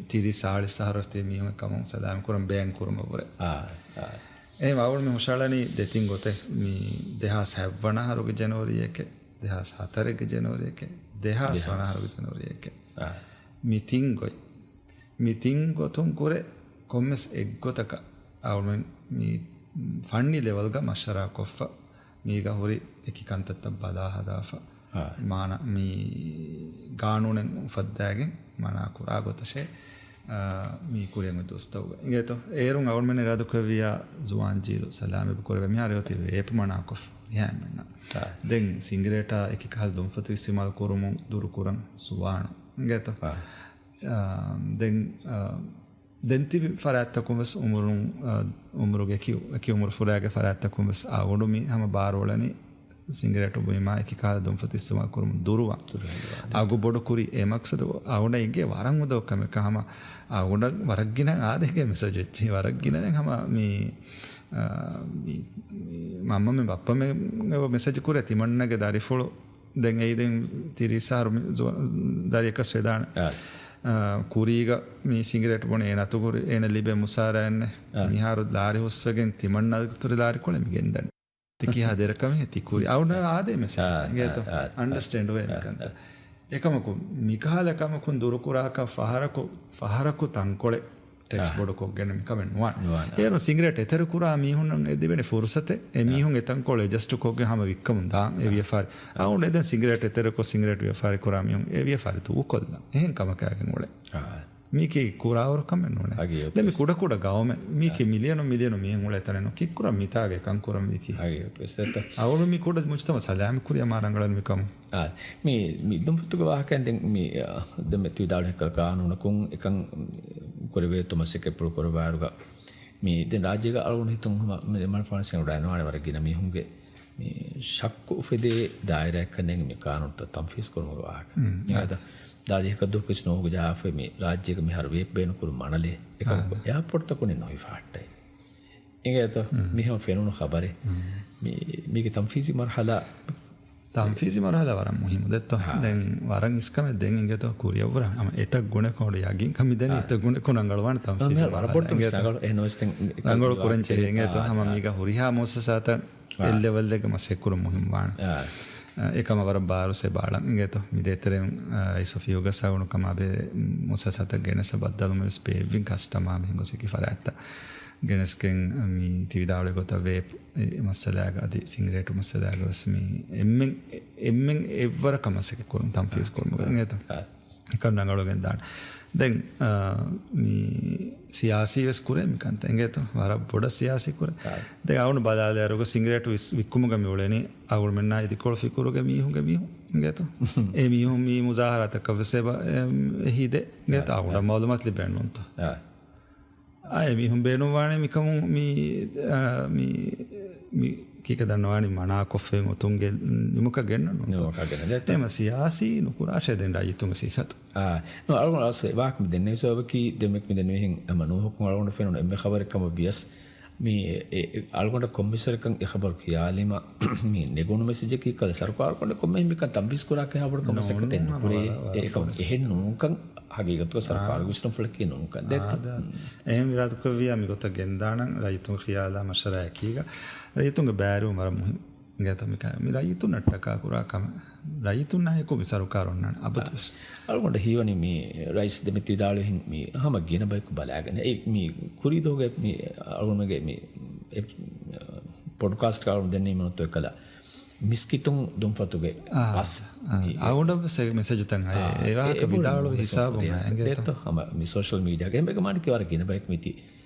ތިރީސް ސާޅީސް އަހަރު ތި މީހުން އެކަމުން ސަލާމަތް ކުރަން ބޭން ކުރުމަށްވުރެ. އާ، އާ. އެހެން އަޅުގަނޑު މި ހުށަހަޅަނީ ދެތިން ގޮތެއް. މި ދެހާސް ހަތް ވަނަ އަހަރުގެ ޖެނުއަރީއެކެއް، ދެހާސް ހަތަރެއްގެ ޖެނުއަރީއެކެއް، ދެހާސް ވަނަ ދެހާސް. އަހަރުގެ ޖެނުއަރީއެކެއް. އާ. މި ތިން ގޮތް. މި ތިން ގޮތުން ކުރެ ކޮންމެސް އެއްގޮތަކަށް އަޅުމެން މި ފަންނީ ލެވެލްގަ މަޝްވަރާ ކޮށްފަ، މީގަ ހުރި އެކި ކަންތައްތައް ބަލާ ހަދާފަ، އާ. މާނަ މި ގާނޫނެއް އުފައްދާގެން މަނާ ކުރާ ގޮތަށޭ، އާ، މި ކުރިއަށް އޮތް ދުވަސްތަކުގަ. އިނގޭތޯ، އޭރުން އަޅުމެން އިރާދަކުރެއްވިއްޔާ ޒުވާން ޖީލު ސަލާމަތް ކުރެވޭ. މިހާރު އޮތީ ވޭޕް މަނާކޮށްފަ އެހާ އެންމެންނަށް. އާ. ދެން ސިނގިރޭޓާ އެކި ކަހަލަ ދުންފަތު އިސްތިމާލު ކުރުމުން ދުރުކުރަން ޒުވާނުން. އިނގޭތޯ. އާ. އާ، ދެން، އާ، ދެން ތިބި ފަރާތްތަކުން ވެސް އުމުރުން، އާ، އުމުރުގެ އެކި، އެކި އުމުރު ފުރާގެ ފަރާތްތަކުން ވެސް އަޅުގަނޑު މި ހަމަ ބާރުއަޅަނީ ސިނގިރޭޓު ބުއިމާ އެކި ކަހަލަ ދުންފަތު އިސްތިމާލު ކުރުމުން ދުރުވާ. ދުރުވާ. އަގު ބޮޑު ކުރި އެ މަޤްޞަދު އަޅުގަނޑަށް އެނގޭ ވަރަށް އުނދަގޫ ކަމެއް. ހަމަ އަޅުގަނޑަށް ވަރަށް ގިނަ އާދޭ މެސެޖް އެއްޗިހި. ވަރަށް ގިނަ ހަމަ މި، އާ، މި، މި މަންމަމެން ބައްޕަމެން މެސެޖް ކުރޭ ތިމަންނަގެ ދަރިފުޅު ދެން އެއީ ދެން ތިރީސް އަހަރު މި ޒު-، ދަރިއަކަސް ވެދާނެ. އާ. އާ، ކުރީގަ މި ސިނގިރޭޓް ބުނި އޭނަ އަތު ކުރި އޭނަ ލިބޭ މުސާރައެއްނެ. އާ. މިހާރު ލާރި ހުސްވެގެން ތިމަންނަ އަތުރި ލާރި ކޮޅެއް މި ގެންދަނީ. ތި ކިހާ ދެރަކަމެއް ތި ކުރި. އަޅުގަނޑަށް އާދޭ މެސެޖް. އާ، އާ، އިނގޭތޯ؟ އާ، އާ. އަންޑަސްޓޭންޑް ވޭ އާ، މިކަންތައް. އާ. އެކަމަކު މިކަހަލަ ކަމަކުން ދުރުކުރާކަށް ފަހަރަކު، ފަހަރަކު ތަންކޮޅެއް ޓެކްސް އާ. ބޮޑުކޮށްގެން މިކަމެއް ނުވާނެ. ނުވާނެ. އޭރު ސިނގިރޭޓް އެތެރެ ކުރާ މީހުންނަށް އެ ދެވޭނެ ފުރުސަތެއް، އެ އާ. މީހުން އެ ތަންކޮޅު އެޑްޖަސްޓް ކޮށްގެން ހަމަ ވިއްކަމުން ދާން އެ އާ. ވިޔަފާރި. އާ. އަޅުގަނޑު އެ ދެން ސިނގިރޭޓް އެތެރެކޮށް ސިނގިރޭޓް ވިޔަފާރި ކުރާ މީހުން އެ ވިޔަފާރި ދޫކޮށްލަން. އެހެން ކަމަކާގެން އުޅޭ. އާ. މީކީ ކުރާވަރު ކަމެއް ނޫނޭ. އަގި އޮފީސް. ދެން މި ކުޑަ ކުޑަ ގައުމެއް. މީކީ އާ. މިލިޔަނު މިލިޔަނު މީހުން އުޅޭ ތަނެއް ނޫން. ކިއްކުރަން މިތާގެ ކަންކުރަން މީކީ. އަގި އޮފީސް. އަވަލު މި ކުޑަ މުޖްތަމަ ސަލާމަތް ކުރިޔަށް މާ ރަނގަޅަން މި ކަމުން. އާ، މި، މި ދުންފަތުގެ ވާހަކައިން ދެން މި، އާ، ދެން މި ތި ވިދާޅުވި ކަ-، ގާނޫނަކުން އެކަން ކުރެވޭތޯ މަސައްކަތްޕުޅު ކުރައްވާއިރުގަ މި ދެން ރާއްޖޭގަ އަޅުގަނޑު ހިތުން ހަމަ މި ދެ މަންފާންސެން އުޑާ ނުވާނެ ވަރަށް ގިނަ މީހުންގެ މި ޝައްކު އުފެދޭ ދާއިރާއަކަށް ނޭނގި މި ގާނޫނުތައް ތަންފީޒް ކުރުމުގެ ވާހަކަ. މް، މި އާ. އަދަ ދާދިހަކަ ދުވަހަކުވެސް ނޯހުގެ ޖަހާފައި މި ރާއްޖޭގަ މިހާރު ވޭޕް ބޭނުންކުރުން މަނަލޭ. އެކަމަކު އާ. އެއާޕޯޓްތަކުން ނުހިފާ ހައްޓައި. އިނގޭތޯ؟ މް. މި ހަމަ ފެނުނު ޚަބަރެއް. މް. މި، މީގެ ތަންފީޒީ މަރުހަލާ. ތަންފީޒީ މަރުހަލާ ވަރަށް މުހިއްމު ދެއްތޯ. އާ. ދެން ވަރަށް އިސްކަމެއް ދެން އިނގޭތޯ ކުރިއަށްވުރެ. ހަމަ އެތައް ގުނަކޮށް އަޅުގަނޑު ޔަގީންކަން މިދަނީ އާ. އެތައް ގުނަކޮށް ރަނގަޅުވާނެ ތަންފީޒީ މަރުހަލާ. ރަނގަޅު ކުރަން ޖެހޭ އިނގޭތޯ. ހަމަ މީގަ ހުރިހާ މުއައްސަސާތައް އާ. އެއް ލެވެލްއެއްގަ މަސައްކަތް ކުރުން މުހިންމުވާނެ. އާ. އެކަމަށް ވަރަށް ބާރުސޭ ބާޅަން އިނގޭތޯ. މި ދޭތެރެއިން، އާ، ރައީސް އޮފީހުގަ ސައުނު ކަމާބެހޭ މުއައްސަސާތައް ގެނެސް ބައްދަލުވުމެއް ވެސް ބޭއްވިން ކަސްޓަމާ މިހެން ގޮސް އެކި ފަރާތްތައް ގެނެސްގެން މި ތި ވިދާޅުވި ގޮތަށް ވޭޕް މައްސަލާގަ އަދި ސިނގިރޭޓު މައްސަލާގަ ވެސް މި އެންމެން، އެންމެން އެއްވަރަކަށް މަސައްކަތް ކުރުން ތަންފީޒް ކުރުމުގަ އިނގޭތޯ. އާ. އެކަން ރަނގަޅުވެގެން ދާނެ. ދެން، އާ، މި ސިޔާސީ ވެސް ކުރޭ މިކަންތައް އިނގޭތޯ. ވަރަށް ބޮޑަށް ސިޔާސީ ކުރޭ. އާ. ދެން އަޅުގަނޑު ބަލާލިއިރުގަ ސިނގިރޭޓު ވިސް-، ވިއްކުމުގަ މި އުޅެނީ އަޅުގަނޑުމެންނާ އިދިކޮޅު ފިކުރުގެ މީހުންގެ މީހުން އިނގޭތޯ. އެ މީހުން މި މުޒާހަރާތަކަށް ވެސް އެބަ-، އެ-، އެހީދޭ އިނގޭތޯ. އާ، އަޅުގަނޑަށް އާ. މައުލޫމާތު ލިބޭނެ ނޫންތޯ. އާ. އާ، އެ މީހުން ބޭނުންވާނެ މިކަމުން މި، އާ، މި، މި ކީކަ ދަންނަވާނީ މަނާކޮށްފައި އޮތުންގެ ނިމުކަށް ގެންނަން ނޫންތޯ. ނިމުކަށް ގެންނަން. އެހެން ސިޔާސީ ނުކުރާށޭ ދެން ރައްޔިތުންގެ ސިއްހަތު. އާ، ނޫން އަޅުގަނޑު އަސް ވާހަކަ މި ދެންނެވި ސަބަބަކީ ދެން މި ދެންނެވިހެން ހަމަ ނޫހަކުން އަޅުގަނޑު ފެނުނު އެންމެ ޚަބަރެއް ކަމަށް ވިޔަސް މި އެ، އެ، އަޅުގަނޑަށް ކޮންމެސްވަރަކަށް އެ ޚަބަރު ކިޔާލީމަ މި ނެގުނު މެސެޖަކީ ކަލޭ ސަރުކާރު ކޮނޑެ ކޮންމެހެން މިކަން ތަންފީޒް ކުރާކަށް އެހާ ބޮޑު ކަމަށް ނޫން، ސައްކަތެއް ނުކުރޭ. ވަރަށް، ވަރަށް އެ ކަމަށް ފުރަސް. އެހެން ނޫންކަން ހަގީގަތުގަ ސަރުކާރުގެ ވިސްނުންފުޅަކީ ނޫންކަން ދެއްތޯ. އާ، އެހެން އިރާދަކުރެއްވިޔާ މިގޮތަށް ގެންދާނަން ރައްޔިތުންގެ ޚިޔާލާ މަޝްވަރާއެކީގަ ރައްޔިތުންގެ ބައިވެރިވުން ވަރަށް މުހިންމު. އިނގޭތޯ މިކަން މި ރައްޔިތުންނަށްޓަކާ ކުރާ ކަމެއް. ރައްޔިތުންނާއެކު މި ސަރުކާރު އޮންނާނެ އަބަދުވެސް. އަޅުގަނޑަށް ހީވަނީ މި ރައީސް ދެމިތި ވިދާޅުވިހެން މި ހަމަ ގިނަ ބަޔަކު ބަލާގެން. އެ މި ކުރީ ދުވަހުގެ މި އަޅުގަނޑުގެ މި އެ ޕޮޑްކާސްޓް އަޅުގަނޑު ދެންނެވީމަ ނުތޯ އެކަލަ މިސްކިތުން ދުންފަތުގެ އާ، ބަސް އާ، މި އަޅުގަނޑަށް ވެސް މެސެޖުތައް އައޭ. އާ، އެ ވާހަކަ އެ ބޮޑު ވިދާޅުވި ހިސާބުން އެ އިނގޭތޯ. ދެއްތޯ ހަމަ މި ސޯޝަލް މީޑިއާގެ އެނބެގެ މާނިކެ ވަރަށް ގިނަ ބަޔަކު މިތި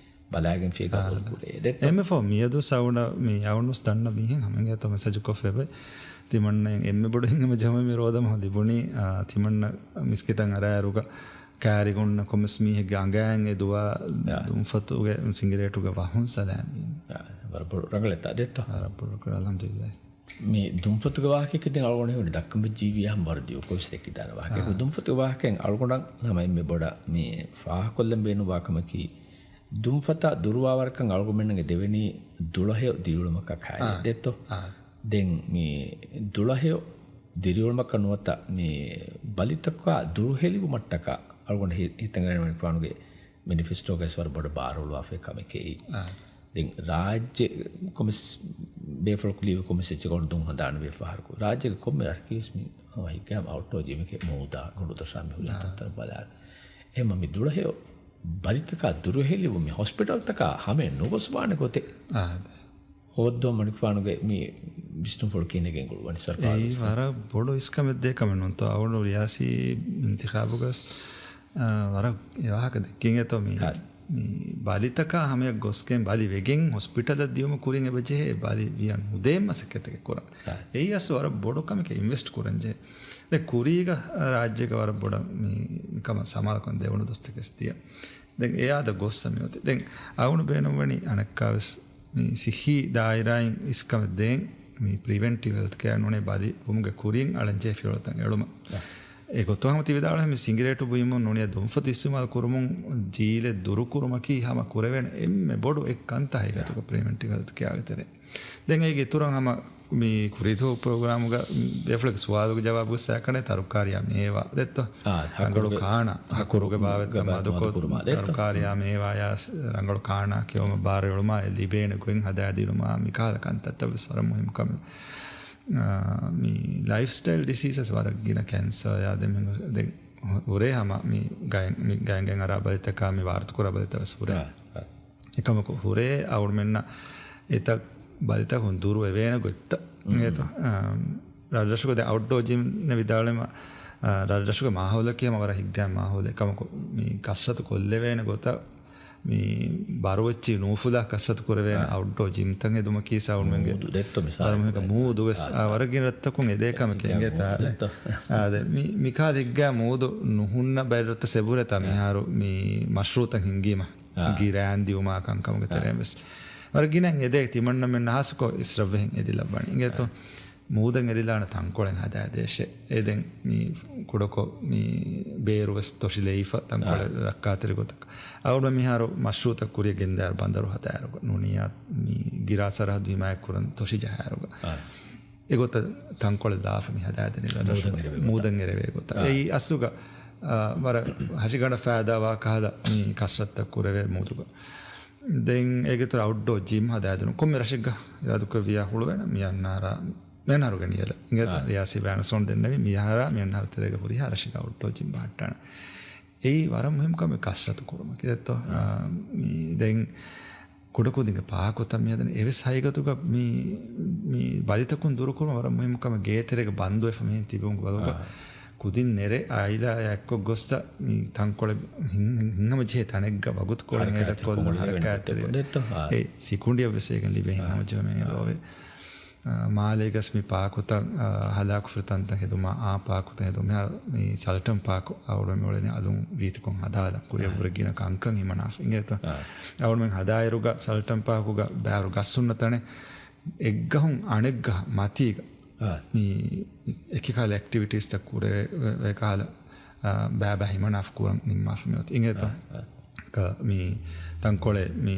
ބަލާގެން ފިޔަ ގަބޫލު ކުރޭ. ދެއްތޯ؟ އެންމެ ފޯ މިއަދު ސައުނަ މި އަވަނުސް ދަންނަ މީހެއް ހަމަ އިނގޭތޯ މެސެޖު ކޮށްފައި ތިމަންނައިން އެންމެ ބޮޑު ހިނގަމެއް ޖަހަމެއް މި ރޯދަމަހު ލިބުނީ، އާ، ތިމަންނަ މިސްކިތަށް އަރާއިރުގަ ކާރިގަ އޮންނަ ކޮންމެސް މީހެއްގެ އަނގައިން އެ ދުވާ އާ. ދުންފަތުގެ ސިނގިރޭޓުގެ ވަހުން ސަލާމީ. އާ، ވަރަށް ބޮޑު ރަނގަޅެއްތާ ދެއްތޯ؟ ވަރަށް ބޮޑު ރަނގަޅަށް އަލްޙަމްދުލިއްލާހް. މި ދުންފަތުގެ ވާހަކައަކީ ދެން އަޅުގަނޑު ހީވަނީ ދައްކަން ވެއްޖެ ވިޔަ ހަމަ ވަރަށް ދިޔުކޮށް ވެސް ދެއްކިދާނެ ވާހަކައެއް. އާ. ދުންފަތުގެ ވާހަކައިން އަޅުގަނޑަށް ހަމަ އެންމެ ބޮޑަށް މި ފާހަގަކޮށްލަން ބޭނުންވާ ކަމަކީ، ދުންފަތާ ދުރުވާވަރަކަށް އަޅުގަނޑުމެންނަށް ދެވެނީ ދުޅަހެޔޮ ދިރިއުޅުމަކާ ކައިރި އާ. ދެއްތޯ؟ އާ. ދެން މި ދުޅަހެޔޮ ދިރިއުޅުމަކަށް ނުވަތަ މި ބަލިތަކާ ދުރުހެލިވުމަށްޓަކާ އަޅުގަނޑު ހި-، ހިތަށް އަރި މަނިކުފާނުގެ މެނިފެސްޓޯގައި ވަރަށް ބޮޑަށް ބާރުއުޅުވާފައި ކަމެކޭ. އާ. ދެން ރާއްޖެ ކޮމިސް ބޭފުޅަކު ލީވި ކޮމިސް އެއްޗެއް ގަޑު ދުން ހަނދާން ވެ ފަހަރަކު ރާއްޖޭގެ ކޮންމެ ރަށަކީވެސް މި ހަމަ ހިއްގާ އައުޓްޑޯ ޖިމެކޭ މޫދާ ގޮނޑުދޮށާ މި ހުރި ތަންތަން ބަލާ. އެހެންމަ މި ދުޅަހެޔޮ ބަލިތަކާ ދުރުހެލިވުމި ހޮސްޕިޓަލްތަކާ ހަމަޔަށް ނުގޮސްވާނެ ގޮތެއް ހޯއްދަވަން މަނިކުފާނުގެ މި ވިސްނުންފުޅު ކިހިނެއް ގެންގުޅުވަނީ ސަރުކާރު އެއީ ވިސްނާ؟ ވަރަށް ބޮޑު އިސްކަމެއް ދޭ ކަމެއް ނޫންތޯ. އަޅުގަނޑު ރިޔާސީ އިންތިޚާބުގަސް، އާ، ވަރަށް އެ ވާހަކަ ދެއްކިން އެތޯ މި، ހަ. މި ބަލިތަކާ ހަމަޔަށް ގޮސްގެން ބަލި ވެގެން ހޮސްޕިޓަލަށް ދިޔުމަށް ކުރިން އެބަޖެހޭ ބަލި ވިޔަން ނުދޭ މަސައްކަތެއް ކުރަން. ހަ. އެއީ އަސްލު ވަރަށް ބޮޑު ކަމެކޭ އިންވެސްޓް ކުރަން ޖެހޭ. ދެ ކުރީގަ ރާއްޖޭގަ ވަރަށް ބޮޑަށް މި، މިކަމަށް ސަމާލުކަން ދެވުނު ދުވަސްތަކެސް ދިޔަ. ދެން އެއާދަ ގޮއްސަ މިއޮތީ. ދެން އަޅުގަނޑު ބޭނުންވަނީ އަނެއްކާވެސް މި ސިއްހީ ދާއިރާއިން އިސްކަމެއް ދޭން މި ޕްރިވެންޓިވް ހެލްތް ކެއާ ނޫނޭ ބަލި ވުމުގެ ކުރިން އަޅަންޖެހޭ ފިޔަވަޅުތައް އެޅުމަށް. އެ ގޮތުން ހަމަ ތި ވިދާޅުވި ހަމަ ސިނގިރޭޓު ބުއިމުން ނޫނީ ދުންފަތު އިސްތިމާލު ކުރުމުން ޖީލެއް ދުރުކުރުމަކީ ހަމަ ކުރެވޭނެ އެންމެ ބޮޑު އެއް ކަންތައް ހަގީގަތުގަ ޕްރިވެންޓިވް ހެލްތް ކެއާގެ ތެރޭ. ދެން އޭގެ އިތުރަށް ހަމަ މި ކުރީތޯ ޕްރޮގްރާމުގަ ބޭފުޅެއްގެ ސުވާލުގެ ޖަވާބު ސައިކަނޑެ ތަރުކާރިޔާ މޭވާ ދެއްތޯ؟ އާ، ރަނގަޅު ހަކުރުގެ، ކާނާ، ހަކުރުގެ ހަކުރުގެ ބާވެއްތަ ބާ-، މަދުކޮށް، މަދުކުރުމާ ދެއްތޯ؟ ތަރުކާރިޔާ މޭވާޔާ ރަނގަޅު ކާނާ ކެއުމަށް ބާރު އެޅުމާ އެ ލިބޭނެ ގޮތް ހަދާދިނުމާ މިކަހަލަ ކަންތައްތައް ވެސް ވަރަށް މުހިންމު ކަމެއް. އާ، މި ލައިފްސްޓައިލް ޑިސީސަސް ވަރަށް ގިނަ ކެންސަރ ޔާ ދެން މި، ދެން ހުރޭ ހަމަ މި ގައިން، މި ގައިންގެން އަރާ ބަލިތަކާ މި ވާރުތުކުރާ ބަލިތައް ވެސް ހުރޭ. އާ، އާ. އެކަމަކު ހުރޭ އަޅުމެންނަށް އެތައް ބަލިތަކުން ދުރު އެވޭނެ ގޮތްތައް. އޭތޯ؟ އާ، ރަށްރަށުގަ ދެން އައުޓްޑޯ ޖިމް ނެ ވިދާޅުވީމަ، އާ، ރަށްރަށުގެ މާހައުލަކީ ހަމަ ވަރަށް ހިއްގާ މާހައުލެއް. އެކަމަކު މި ކަސްރަތު ކޮށްލެވޭނެ ގޮތަށް މި ބަރުވެއްޗި ނޫފުލާ ކަސްރަތު ކުރެވޭނެ އާ. އައުޓްޑޯ ޖިމްތައް ހެދުމަކީ ސާވުންމެންގެ މޫދު ދެއްތޯ މިސާލަކަށް. ވަރަށް މުހިންމު މޫދު ވެސް، އާ، އާ. ވަރަށް ގިނަ ރަށްތަކުން އެދޭ ކަމެކޭ ހިއްގާ އިނގޭތާ. މޫދު ދެއްތޯ. އާ، ދެ މި، މިކާ ހިއްގާ މޫދު ނުހުންނަ ބައެއް ރަށްތައް ސެބުރެތާ އާ. މިހާރު މި މަޝްރޫއުތައް ހިންގީމަ. އާ. ގިރާން ދިއުމާ ކަންކަމުގެ އާ. ތެރެއިން ވެސް. ވަރަށް ގިނައިން އެދޭ ތިމަންނަމެން ހާސްކޮށް އިސްރަށްވެހިން އެދިލައްވަނީ. އިނގޭތޯ؟ އާ. މޫދަށް އެރިލާނެ ތަންކޮޅެއް ހަދާދޭށޭ. އެ ދެން މި ކުޑަކޮށް މި ބޭރު ވެސް ތޮށި ލެއިފަ ތަންކޮޅެއް އާ. ރައްކާތެރި ގޮތަކަށް. އަޅުގަނޑު މިހާރު މަޝްރޫއުތައް ކުރިއަށް ގެންދާއިރު ބަނދަރު ހަދާއިރުގަ. ނޫނިއްޔާ މި ގިރާ ސަރަހައްދު ހިމާޔަތްކުރަން ތޮށި ޖަހާއިރުގަ. އާ. އެގޮތަށް ތަންކޮޅެއް ލާފަ މި ހަދާދެނީ މޫދަށް އެރެވޭ ގޮތަށް. މޫދަށް އެރެވޭ ގޮތަށް. އާ. އެއީ އަސްލުގަ، އާ، ވަރަށް ހަށިގަނޑަށް ފައިދާވާ ކަހަލަ މި ކަސްރަތްތައް ކުރެވޭ މޫދުގަ. ދެން އޭގެ އިތުރަށް އައުޓްޑޯ ޖިމް ހަދާދިނުން. ކޮންމެ ރަށެއްގަ އިރާދުކުރެއްވިޔާ ހުޅުވޭނެ މި އަންނަ އަހަރާ، މި އަންނަ އަހަރުގެ ނިޔަލަށް. އިނގޭތަ؟ އާ. ރިޔާސީ ބަޔާން ސޯން ދެންނެވި މި އަހަރާ މި އަންނަ އަހަރު ތެރޭގަ ހުރިހާ ރަށެއްގަ އައުޓްޑޯ ޖިމް ބަހައްޓާނެ. އެއީ ވަރަށް މުހިންމު ކަމެއް ކަސްރަތު ކުރުމަކީ. އާ، މި ދެން ކުޑަކުދިންގެ ޕާކުތައް މިހަދަނީ އެވެސް ހަގީގަތުގަ މި، މި ބަލިތަކުން ދުރުކުރުމަށް ވަރަށް މުހިންމު ކަމެއް ގޭތެރޭގަ ބަންދުވެފަ މިހެން ތިބުމުގެ ބަދަލުގަ އާ. ކުދިން ނެރެ އާއިލާއާ އެއްކޮށް ގޮއްސަ މި ތަންކޮޅެއް ހިން-، ހިން-، ހިންހަމަ ޖެހޭ ތަނެއްގަ ވަގުތުކޮޅެއް ހަރަކާތްތައް އެދަކޮށްލަ ކޮށްލެވޭނެ ހަރަކާތްތެރި ގޮތެއް ކޮށްލަ. ދެއްތޯ؟ އާ. އެ ސިކުނޑިއަށް ވެސް އޭގެން ލިބޭ އާ. ހިންހަމަ ޖެހުމެއް އާ. އެބައޮވޭ. އާ، މާލޭގަސް މި ޕާކުތައް، އާ، ހަލާކުފުރި ތަންތަން ހެދުމާ، އާ ޕާކުތައް ހެދުމާ، މި ސަލްޓަން ޕާކު އަޅުގަނޑު މިއުޅެނީ އަލުން ވީތިކޮށް ހަދާލަން. ކުރިއަށްވުރެ އާ. ގިނަ ކަންކަން ހިމަނާފަ. އިނގޭތޯ؟ އާ. އަޅުގަނޑުމެން ހަދާއިރުގަ ސަލްޓަން ޕާކުގަ ބާރު ގަސް ހުންނަ ތަނެއް އެއްގަހުން އަނެއްގަހަށް މަތީގަ އާ. މި އެކި ކަހަލަ އެކްޓިވިޓީސްތައް ކުރެވޭ ކަހަލަ، އާ، ބައިބައި ހިމަނާފަ ކުރަން ނިންމާފަ މިއޮތީ. އިނގޭތޯ؟ އާ، އާ. މި ތަންކޮޅެއް މި،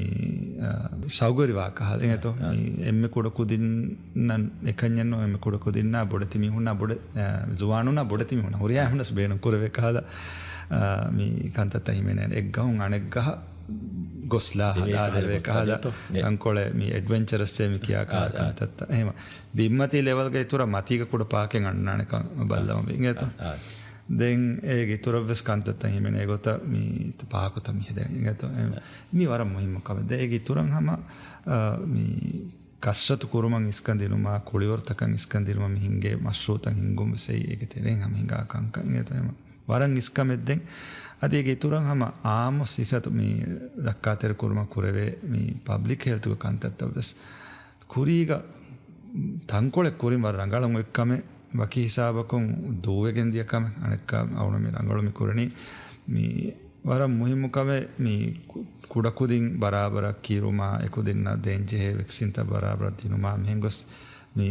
އާ، ޝައުގުވެރިވާ ކަހަލަ. އިނގޭތޯ؟ އާ. މި އެންމެ ކުޑަކުދިންނަށް އެކަންޏެއްނު، އެންމެ ކުޑަކުދިންނާ ބޮޑެތި މީހުންނާ ބޮޑެ-، އާ، ޒުވާނުންނާ ބޮޑެތި މީހުންނާ ހުރިހާ އެހުނަސް ބޭނުން ކުރެވޭ ކަހަލަ، އާ، މި ކަންތައްތައް ހިމެނޭނެ. އެއްގަހުން އަނެއްގަހަށް ގޮސްލާ ދެވޭ ހަދާ ކަހަލަ ދެވޭ ގޮތަކަށް ކަހަލަ ދެއްތޯ؟ ދެ- ތަންކޮޅެއް މި އެޑްވެންޗަރަސް އޭ މި ކިޔާ ކަހަލަ އާ، އާ. ކަންތައްތައް. އެހެމަ ބިންމަތީ ލެވަލްގަ އިތުރަށް މަތީގަ ކުޑަ ޕާކެއް އަންނާނެ ކަން ބައްލަވަން ވީ. އިނގޭތޯ؟ އާ، އާ. ދެން އޭގެ އިތުރަށް ވެސް ކަންތައްތައް ހިމެނޭ ގޮތަށް މި ޕާކުތައް މި ހެދެނީ. އިނގޭތޯ؟ އެ، އާ. މި ވަރަށް މުހިއްމު ކަމެއް. ދެ އޭގެ އިތުރަށް ހަމަ، އާ، މި ކަސްރަތު ކުރުމަށް އިސްކަން ދިނުމާ، ކުޅިވަރުތަކަށް އިސްކަން ދިނުމަށް މި ހިންގޭ މަޝްރޫއުތައް ހިންގުން ވެސް އެއީ އޭގެ ތެރެއިން ހަމަ ހިނގާ ކަންކަން. އިނގޭތޯ؟ އެހެމަ ވަރަށް އިސްކަމެއް ދެން. އަދި އޭގެ އިތުރަށް ހަމަ އާއްމު ސިއްހަތު މި ރައްކާތެރި ކުރުމަށް ކުރެވޭ މި ޕަބްލިކް ހެލްތުގެ ކަންތައްތައް ވެސް ކުރީގަ ތަންކޮޅެއް ކުރިން ވަރަށް ރަނގަޅަށް އޮތް ކަމެއް ވަކި ހިސާބަކުން ދޫވެގެން ދިޔަ ކަމެއް. އަނެއްކާ އަޅުގަނޑު މި ރަނގަޅު މި ކުރަނީ މި ވަރަށް މުހިއްމު ކަމެއް މި ކު-، ކުޑަކުދިން ބަރާބަރަށް ކިރުމާ، އެކުދިންނަށް ދޭންޖެހޭ ވެކްސިންތައް ބަރާބަރަށް ދިނުމާ، މިހެން ގޮސް މި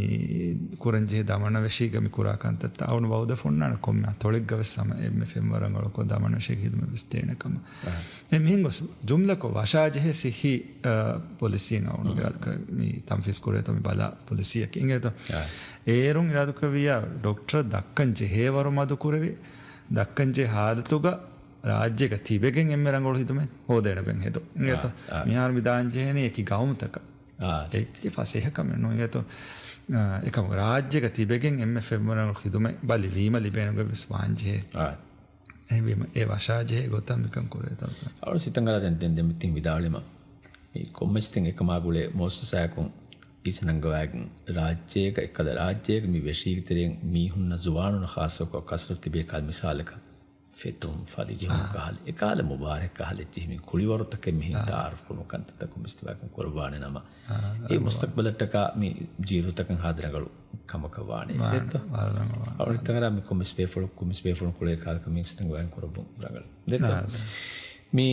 ކުރަންޖެހޭ ދަމަނަވެށީގަ މި ކުރާ ކަންތައްތައް އަޅުގަނޑު ވައުދަށް އޮންނާނެ ކޮންމެ އަތޮޅެއްގަ ވެސް ހަމަ އެންމެ ފެންވަރަށް ރަނގަޅުކޮށް ދަމަނަވެށީގެ ހިދުމަތް ވެސް ދޭނެ ކަމަށް. އަހަ. އެ މިހެން ގޮސް ޖުމްލަކޮށް ވަށާޖެހޭ ސިއްހީ، އަ، ޕޮލިސީއެއް އަޅުގަނޑު އިރާދަކުރެއްވި މި ތަންފީޒް ކުރޭތޯ މި ބަލާ ޕޮލިސީއަކީ އިނގޭތޯ. އަހަ. އޭރުން އިރާދަކުރެއްވިއްޔާ ޑޮކްޓަރަށް ދައްކަން ޖެހޭ ވަރު މަދު ކުރެވި، ދައްކަން ޖެހޭ ހާލަތުގަ ރާއްޖޭގަ ތިބެގެން އެންމެ ރަނގަޅު ހިދުމަތް ހޯދޭނެގެން ހެދުން. އިނގޭތޯ؟ އާ، އާ. މިހާރު މި ދާން ޖެހޭނީ އެކި ގައުމުތަކަށް. އާ. އެކި ފަސޭހަކަމެއް ނޫން. އިނގޭތޯ؟ އާ، އެކަމު ރާއްޖޭގަ ތިބެގެން އެންމެ ފެންވަރަނގަޅު ހިދުމަތް ބަލިވީމަ ލިބޭނެގޮތް ވެސް ވާން ޖެހޭ. އާ. އެހެންވީމަ އެ ވަށާ ޖެހޭ ގޮތަށް މިކަން ކުރޭތޯ. އަޅު ސިތަންގަރާ ދެން، ދެން، ދެން މި ތިން ވިދާޅުވީމަ މި ކޮންމެސް ތިން އެކަމާ ގުޅޭ މުއައްސަސާއަކުން އިސްނަންގަވާގެން ރާއްޖޭގަ އެއްކަލަ ރާއްޖޭގަ މި ވެށީގެ ތެރެއިން މީހުންނަށް ޒުވާނުންނަށް ޚާއްޞަކޮށް ކަސްރަތު ތިބޭ ކަލް މިސާލަކަށް ފެތުން، ފަލިޖެހުން އާ. ކަހަލަ، އެކާލަ މުބާރަކް ކަހަލަ އެއްޗިހި މި ކުޅިވަރުތަކެއް މިހިން އާ. ތައާރަފް ކުރުމުގެ ކަންތައްތަކުން މިސްތިވާކަން ކުރައްވާނެ ނަމަ، އާ، އެ ރަނގަޅު. މުސްތަޤްބަލަށްޓަކާ މި ޖީލުތަކަށް ހާދަ ރަނގަޅު ކަމަކަށް ވާނެ. ވާނެ، ދެއްތޯ؟ ވާނެ، ވާނެ. އަޅުގަނޑު ތަނގަރާ މި ކޮންމެސް ބޭފުޅު، ކޮންމެސް ބޭފުޅުން ކުޅޭ ކާލަކަށް މި މުސްތަނގުވާން ކުރައްވުން ރަނގަޅު. ދެއްތޯ؟ އާ، ދެ. މި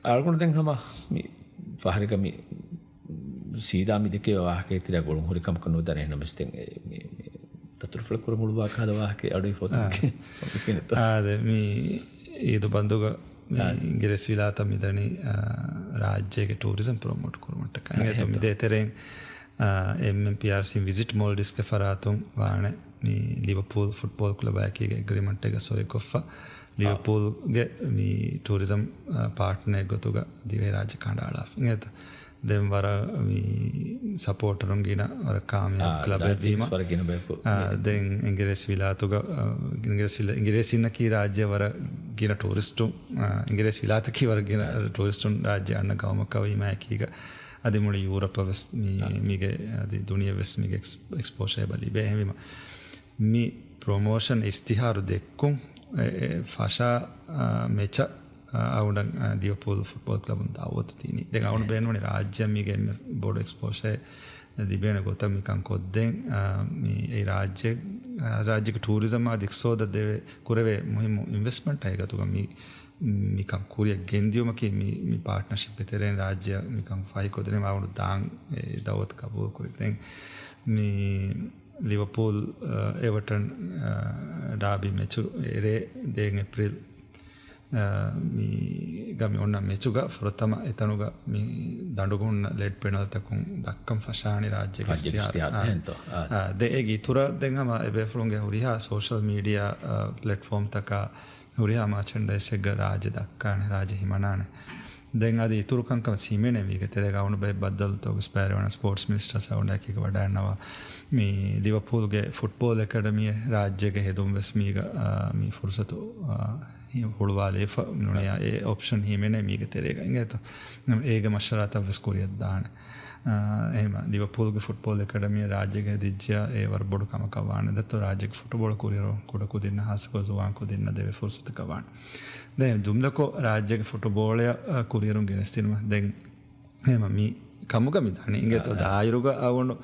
އަޅުގަނޑު ދެން ހަމަ މި ފަހަރެއްގަ މި ސީދާ މި ދެކޭ ވާހަކަ ތެރޭ ގުޅުން ހުރި ކަމަކަށް ނުދަން އެހެންނަމަވެސް ދެން އެ މި، މި ދަތުރުފުޅެއް ކުރަމުޅުވާ ކަހަލަ ވާހަކަ އަޑު އިފޮތު އާ. އާ، ދެ މި އީދު ބަންދުގަ މި އާ. އިނގިރޭސި ވިލާތަށް މިދަނީ، އާ، ރާއްޖޭގެ ޓޫރިޒަމް ޕްރޮމޯޓް ކުރުމަށްޓަކާ. އާ، އިނގޭތޯ އެހެންތޯ. މި ދޭތެރެއިން، އާ، އެމްއެމްޕީއާރްސީ ވިޒިޓް މޯލްޑިވްސްގެ ފަރާތުން ވާނެ މި ލިވަޕޫލް ފުޓްބޯލް ކްލަބާއެކީގެ އެގްރިމަންޓެއްގަ ސޮއި ކޮށްފަ، އާ. ލިވަޕޫލްގެ މި ޓޫރިޒަމް، އާ، ޕާޓްނަރެއް ގޮތުގަ ދިވެހިރާއްޖެ ކަނޑައަޅާފަ. އިނގޭތަ؟ ދެން ވަރަށް މި ސަޕޯޓަރުން ގިނަ ވަރަށް ކާމިޔާބު އާ، ކްލަބެއް ރާއްޖޭގެ ވީމަ. ވަރަށް ގިނަ ބަޔަކު އާ، މި ދެން އިނގިރޭސި ވިލާތުގަ، އާ، އިނގިރޭސި، އިނގިރޭސީންނަކީ ރާއްޖެ ވަރަށް ގިނަ ޓޫރިސްޓުން، އާ، އިނގިރޭސި ވިލާތަކީ ވަރަށް ގިނަ އާ. ޓޫރިސްޓުން ރާއްޖެ އަންނަ ގައުމަކަށް ވީމާ އެކީގަ އަދި މުޅި ޔޫރަޕަށް ވެސް މި، އާ. މީގެ އަދި ދުނިޔެ ވެސް މީގެ އެކްސް-، އެކްސްޕޯޝަރ އެބަ ލިބޭ. އެހެންވީމަ މި ޕްރޮމޯޝަން އިސްތިހާރު ދެއްކުން އެ، އެ ފަށާ، އާ، މެޗަށް، އާ، އަޅުގަނޑަށް، އާ، ލިވަޕޫލް ފުޓްބޯލް ކްލަބުން ދައުވަތު ދިނީ. ދެން އަޅުގަނޑު އެ. ބޭނުންވަނީ ރާއްޖެއަށް މީގެ އެންމެ ބޮޑު އެކްސްޕޯޝަރެއް ލިބޭނެ ގޮތަށް މިކަން ކޮށްދޭން، އާ، މި އެ ރާއްޖެ، އާ، ރާއްޖޭގެ ޓޫރިޒަމް އާދި އިޤްތިޞާދަށް ދެވޭ، ކުރެވޭ މުހިއްމު އިންވެސްޓްމަންޓް އެއް ގޮތުގަ މި، މިކަން ކުރިއަށް ގެންދިޔުމަކީ މި، މި ޕާޓްނަރޝިޕްގެ ތެރެއިން ރާއްޖެއަށް މިކަން ފަހިކޮށްދިނުމަށް އަޅުގަނޑު ދާން އެ ދައުވަތު ޤަބޫލުކުރި. ދެން މި ލިވަޕޫލް، އާ، އެވަޓަން، އާ، ޑާބީ މެޗު އެރޭ ދޭއް އޭޕްރީލް، އާ، މީގަ މި އޮންނަ މެޗުގަ ފުރަތަމަ އެތަނުގަ މި ދަނޑުގަ ހުންނަ ލެޑް ޕެނަލްތަކުން ދައްކަން ފަށާނީ ރާއްޖޭގެ ރާއްޖޭގެ އިސްތިހާރު. އިސްތިހާރު. އާ. އެހެންތޯ؟ އާ. އާ، ދެ އޭގެ އިތުރަށް ދެން ހަމަ އެބޭފުޅުންގެ ހުރިހާ ސޯޝަލް މީޑިއާ، އާ، ޕްލެޓްފޯމްތަކާ ހުރިހާ މާޗެންޑައިސްއެއްގަ ރާއްޖެ ދައްކާނެ، ރާއްޖެ ހިމަނާނެ. ދެން އަދި އިތުރު ކަންކަން ހިމެނޭ މީގެ ތެރޭގަ އަޅުގަނޑު ބައެއް ބައްދަލުތައް އޮގަސްޓް ބައިރަވާނަސް ސްޕޯޓްސް މިނިސްޓަރ ސައުންޑާކީގަ ވަޑައިންނަވާ މި ލިވަޕޫލްގެ ފުޓްބޯލް އެކަޑަމީއެއް ރާއްޖޭގަ ހެދުން ވެސް މީގަ، އާ، މި ފުރުސަތު، އާ، ހި-، ހުޅުވާލައިފަ ނޫނިޔާ އެ އޮޕްޝަން ހިމެނޭ މީގެ ތެރޭގަ އިނގޭތޯ. އޭގެ މަޝްވަރާތައް ވެސް ކުރިއަށް ދާނެ. އާ، އެހެމަ ލިވަޕޫލްގެ ފުޓްބޯލް އެކަޑަމީ ރާއްޖޭގަ ހެދިއްޖެޔާ އެ ވަރަށް ބޮޑު ކަމަކަށް ވާނެ. ދެއްތޯ ރާއްޖޭގެ ފުޓުބޯޅަ ކުރިއަރު ކުޑަކުދިންނަށް ހާއްސަކޮށް ޒުވާން ކުދިންނަށް ދެވޭ ފުރުސަތަކަށް ވާނެ. ދެން ޖުމްލަކޮށް ރާއްޖޭގެ ފުޓުބޯޅަޔަށް، އާ، ކުރިއަރުން ގެނެސްދިނުމަށް ދެން އެހެމަ މި ކަމުގަ މި ދާނީ. އިނގޭތޯ އާ، އާ. ދާއިރުގަ އަވަނު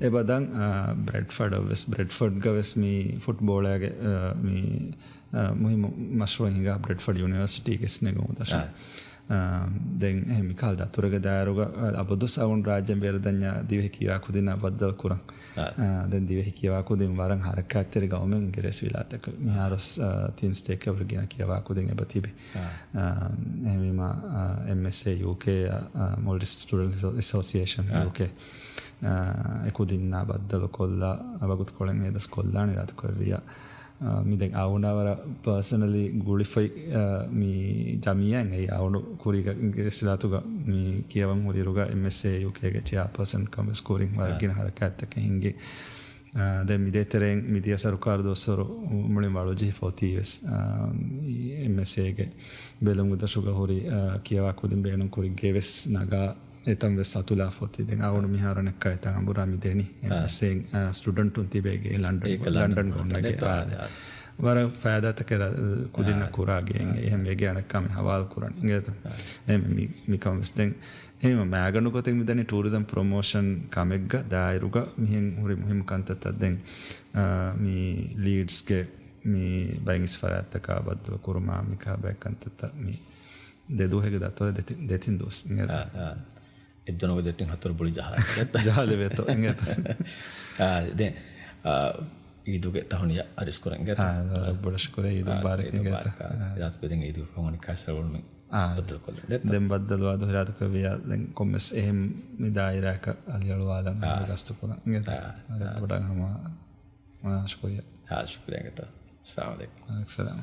އެބަދަން، އާ، ބްރެޑްފަޑަށް ވެސް، ބްރެޑްފަޑްގަ ވެސް މި ފުޓްބޯޅަޔަގެ، އާ، މި، އާ، މުހިއްމު މަޝްރޫއެއް ހިނގާ ބްރެޑްފަޑް ޔުނިވަރސިޓީގެ ސްނެގުމު ދަށުން. އާ. އާ، ދެން އެހެން މިކަހަލަ ދަތުރެއްގެ ދާއިރުގަ، އާ، އަބަދުސް އަވަނު ރާއްޖޭން ބޭރަށް ދަންޏާ ދިވެހި ކިޔަވާ ކުދިންނާ ބައްދަލު ކުރަން. އާ. އާ، ދެން ދިވެހި ކިޔަވާ ކުދިން ވަރަށް ހަރަކާތްތެރި ގައުމެއް އިނގިރޭސި ވިލާތަކަށް. މިހާރު، އާ، ތިން ސްޓޭޓް އެވަރު ގިނަ ކިޔަވާ ކުދިން އެބަ ތިބި. އާ. އާ، އެހެންވީމާ، އާ، އެމްއެސްއޭ ޔޫކޭ، އާ، މޯލްޑިވްސް ސްޓޫޑެންޓް އެސޯ-، އެސޯސިއޭޝަން އާ. ޔޫކޭ، އާ، އެ ކުދިންނާ ބައްދަލު ކޮށްލާ، ވަގުތުކޮޅެއް އެ ދަސް ކޮށްލާނެ ރާތުކޮށްވިޔާ. އާ، މި ދެން އަވުނާ ވަރަށް ޕާސަނަލީ ގުޅިފައި، އާ، މި ޖަމިއްޔާއިން އެއީ އަވުނު ކުރީގަ އިނގިރޭސި ވިލާތުގަ މި ކިޔަވަން ހުރިއިރުގަ އެމްއެސްއޭ ޔޫކޭގެ ޗެއާޕާސަންކަން ވެސް ކުރިން ވަރަށް އާ. ގިނަ ހަރަކާތްތަކެއް ހިނގި. އާ، ދެން މިދޭތެރެއިން މިދިޔަ ސަރުކާރު ދުވަސްވަރު މުޅިން ވަޅުޖެހިފަ އޮތީ ވެސް، އާ، އެމްއެސްއޭގެ ބެލުމުގެ ދަށުގަ ހުރި، އާ، ކިޔަވާ ކުދިން ބޭނުން ކުރި ގެ ވެސް ނަގާ އެތަން ވެސް އަތުލާފަ އޮތީ. ދެން އަވަނު މިހާރު ނެއްކާ އެތަން އަނބުރާ މި ދެނީ. އާ. އެމްއެސްއޭ، އާ، ސްޓޫޑެންޓުން ތިބޭ ގެ ލަންޑަން، އޭކަ ލަންޑަން ލަންޑަން ގޮންނަ ގެ. އާ. ވަރަށް ފައިދާތަކެއް ކުދިންނަށް އާ. ކުރާ ގެއެއް. އާ. އެހެން އެގެ އަނެއްކާ މި ހަވާލު ކުރަން. އިނގޭތަ؟ އާ. އެހެން މި، މިކަން ވެސް ދެން އެހެން މައިގަނޑު ގޮތެއް މިދަނީ ޓޫރިޒަމް ޕްރޮމޯޝަން ކަމެއްގަ ދާއިރުގަ މިހެން ހުރި މުހިއްމު ކަންތައްތައް ދެން، އާ، މި ލީޑްސްގެ މި ބައިން އިސް ފަރާތްތަކާ ބައްދަލު ކުރުމާ މިކާ ބައެއް ކަންތައްތައް މި ދެ ދުވަހެއްގެ ދަތުރެ ދެތި-، ދެތިން ދުވަސް އިނގޭތަ؟ އާ، އާ. އެއްދުނަގު ދެތިން ހަތަރު ބުޅި ޖަހާ. ޖަހާލެވޭތޯ އިނގޭތަ؟ އާ، ދެން، އާ، އީދުގެ ތަހުނިޔާ އަރިސް ކުރަން އިނގޭތަ؟ އާ، ވަރަށް ބޮޑަށް ޝުކުރިއްޔާ އީދު މުބާރަކް އީދު އިނގޭތަ؟ މުބާރަކް. އާ. ރާސް ބެދެން އީދުގެ ފަހުން ކާސްރަ ވަޅުމެން. އާ. ބައްދަލުކޮށްލަން. ދެން ބައްދަލުވާ ދުވަހު ރާދުކޮށްވިޔާ ދެން ކޮންމެސް އެހެން މި ދާއިރާއަކަށް އަލިއަޅުވާލަން އާ. ގަސްތު ކުރަން އިނގޭތަ؟ އާ. އާ. ބޮޑަށް ހަމަ، އާ، ޝުކުރިއްޔާ. އާ، ޝުކުރިއްޔާ އިނގޭތަ. އައްސަލާމު ޢަލައިކުމް. ވަޢަލައިކުމް އައްސަލާމް.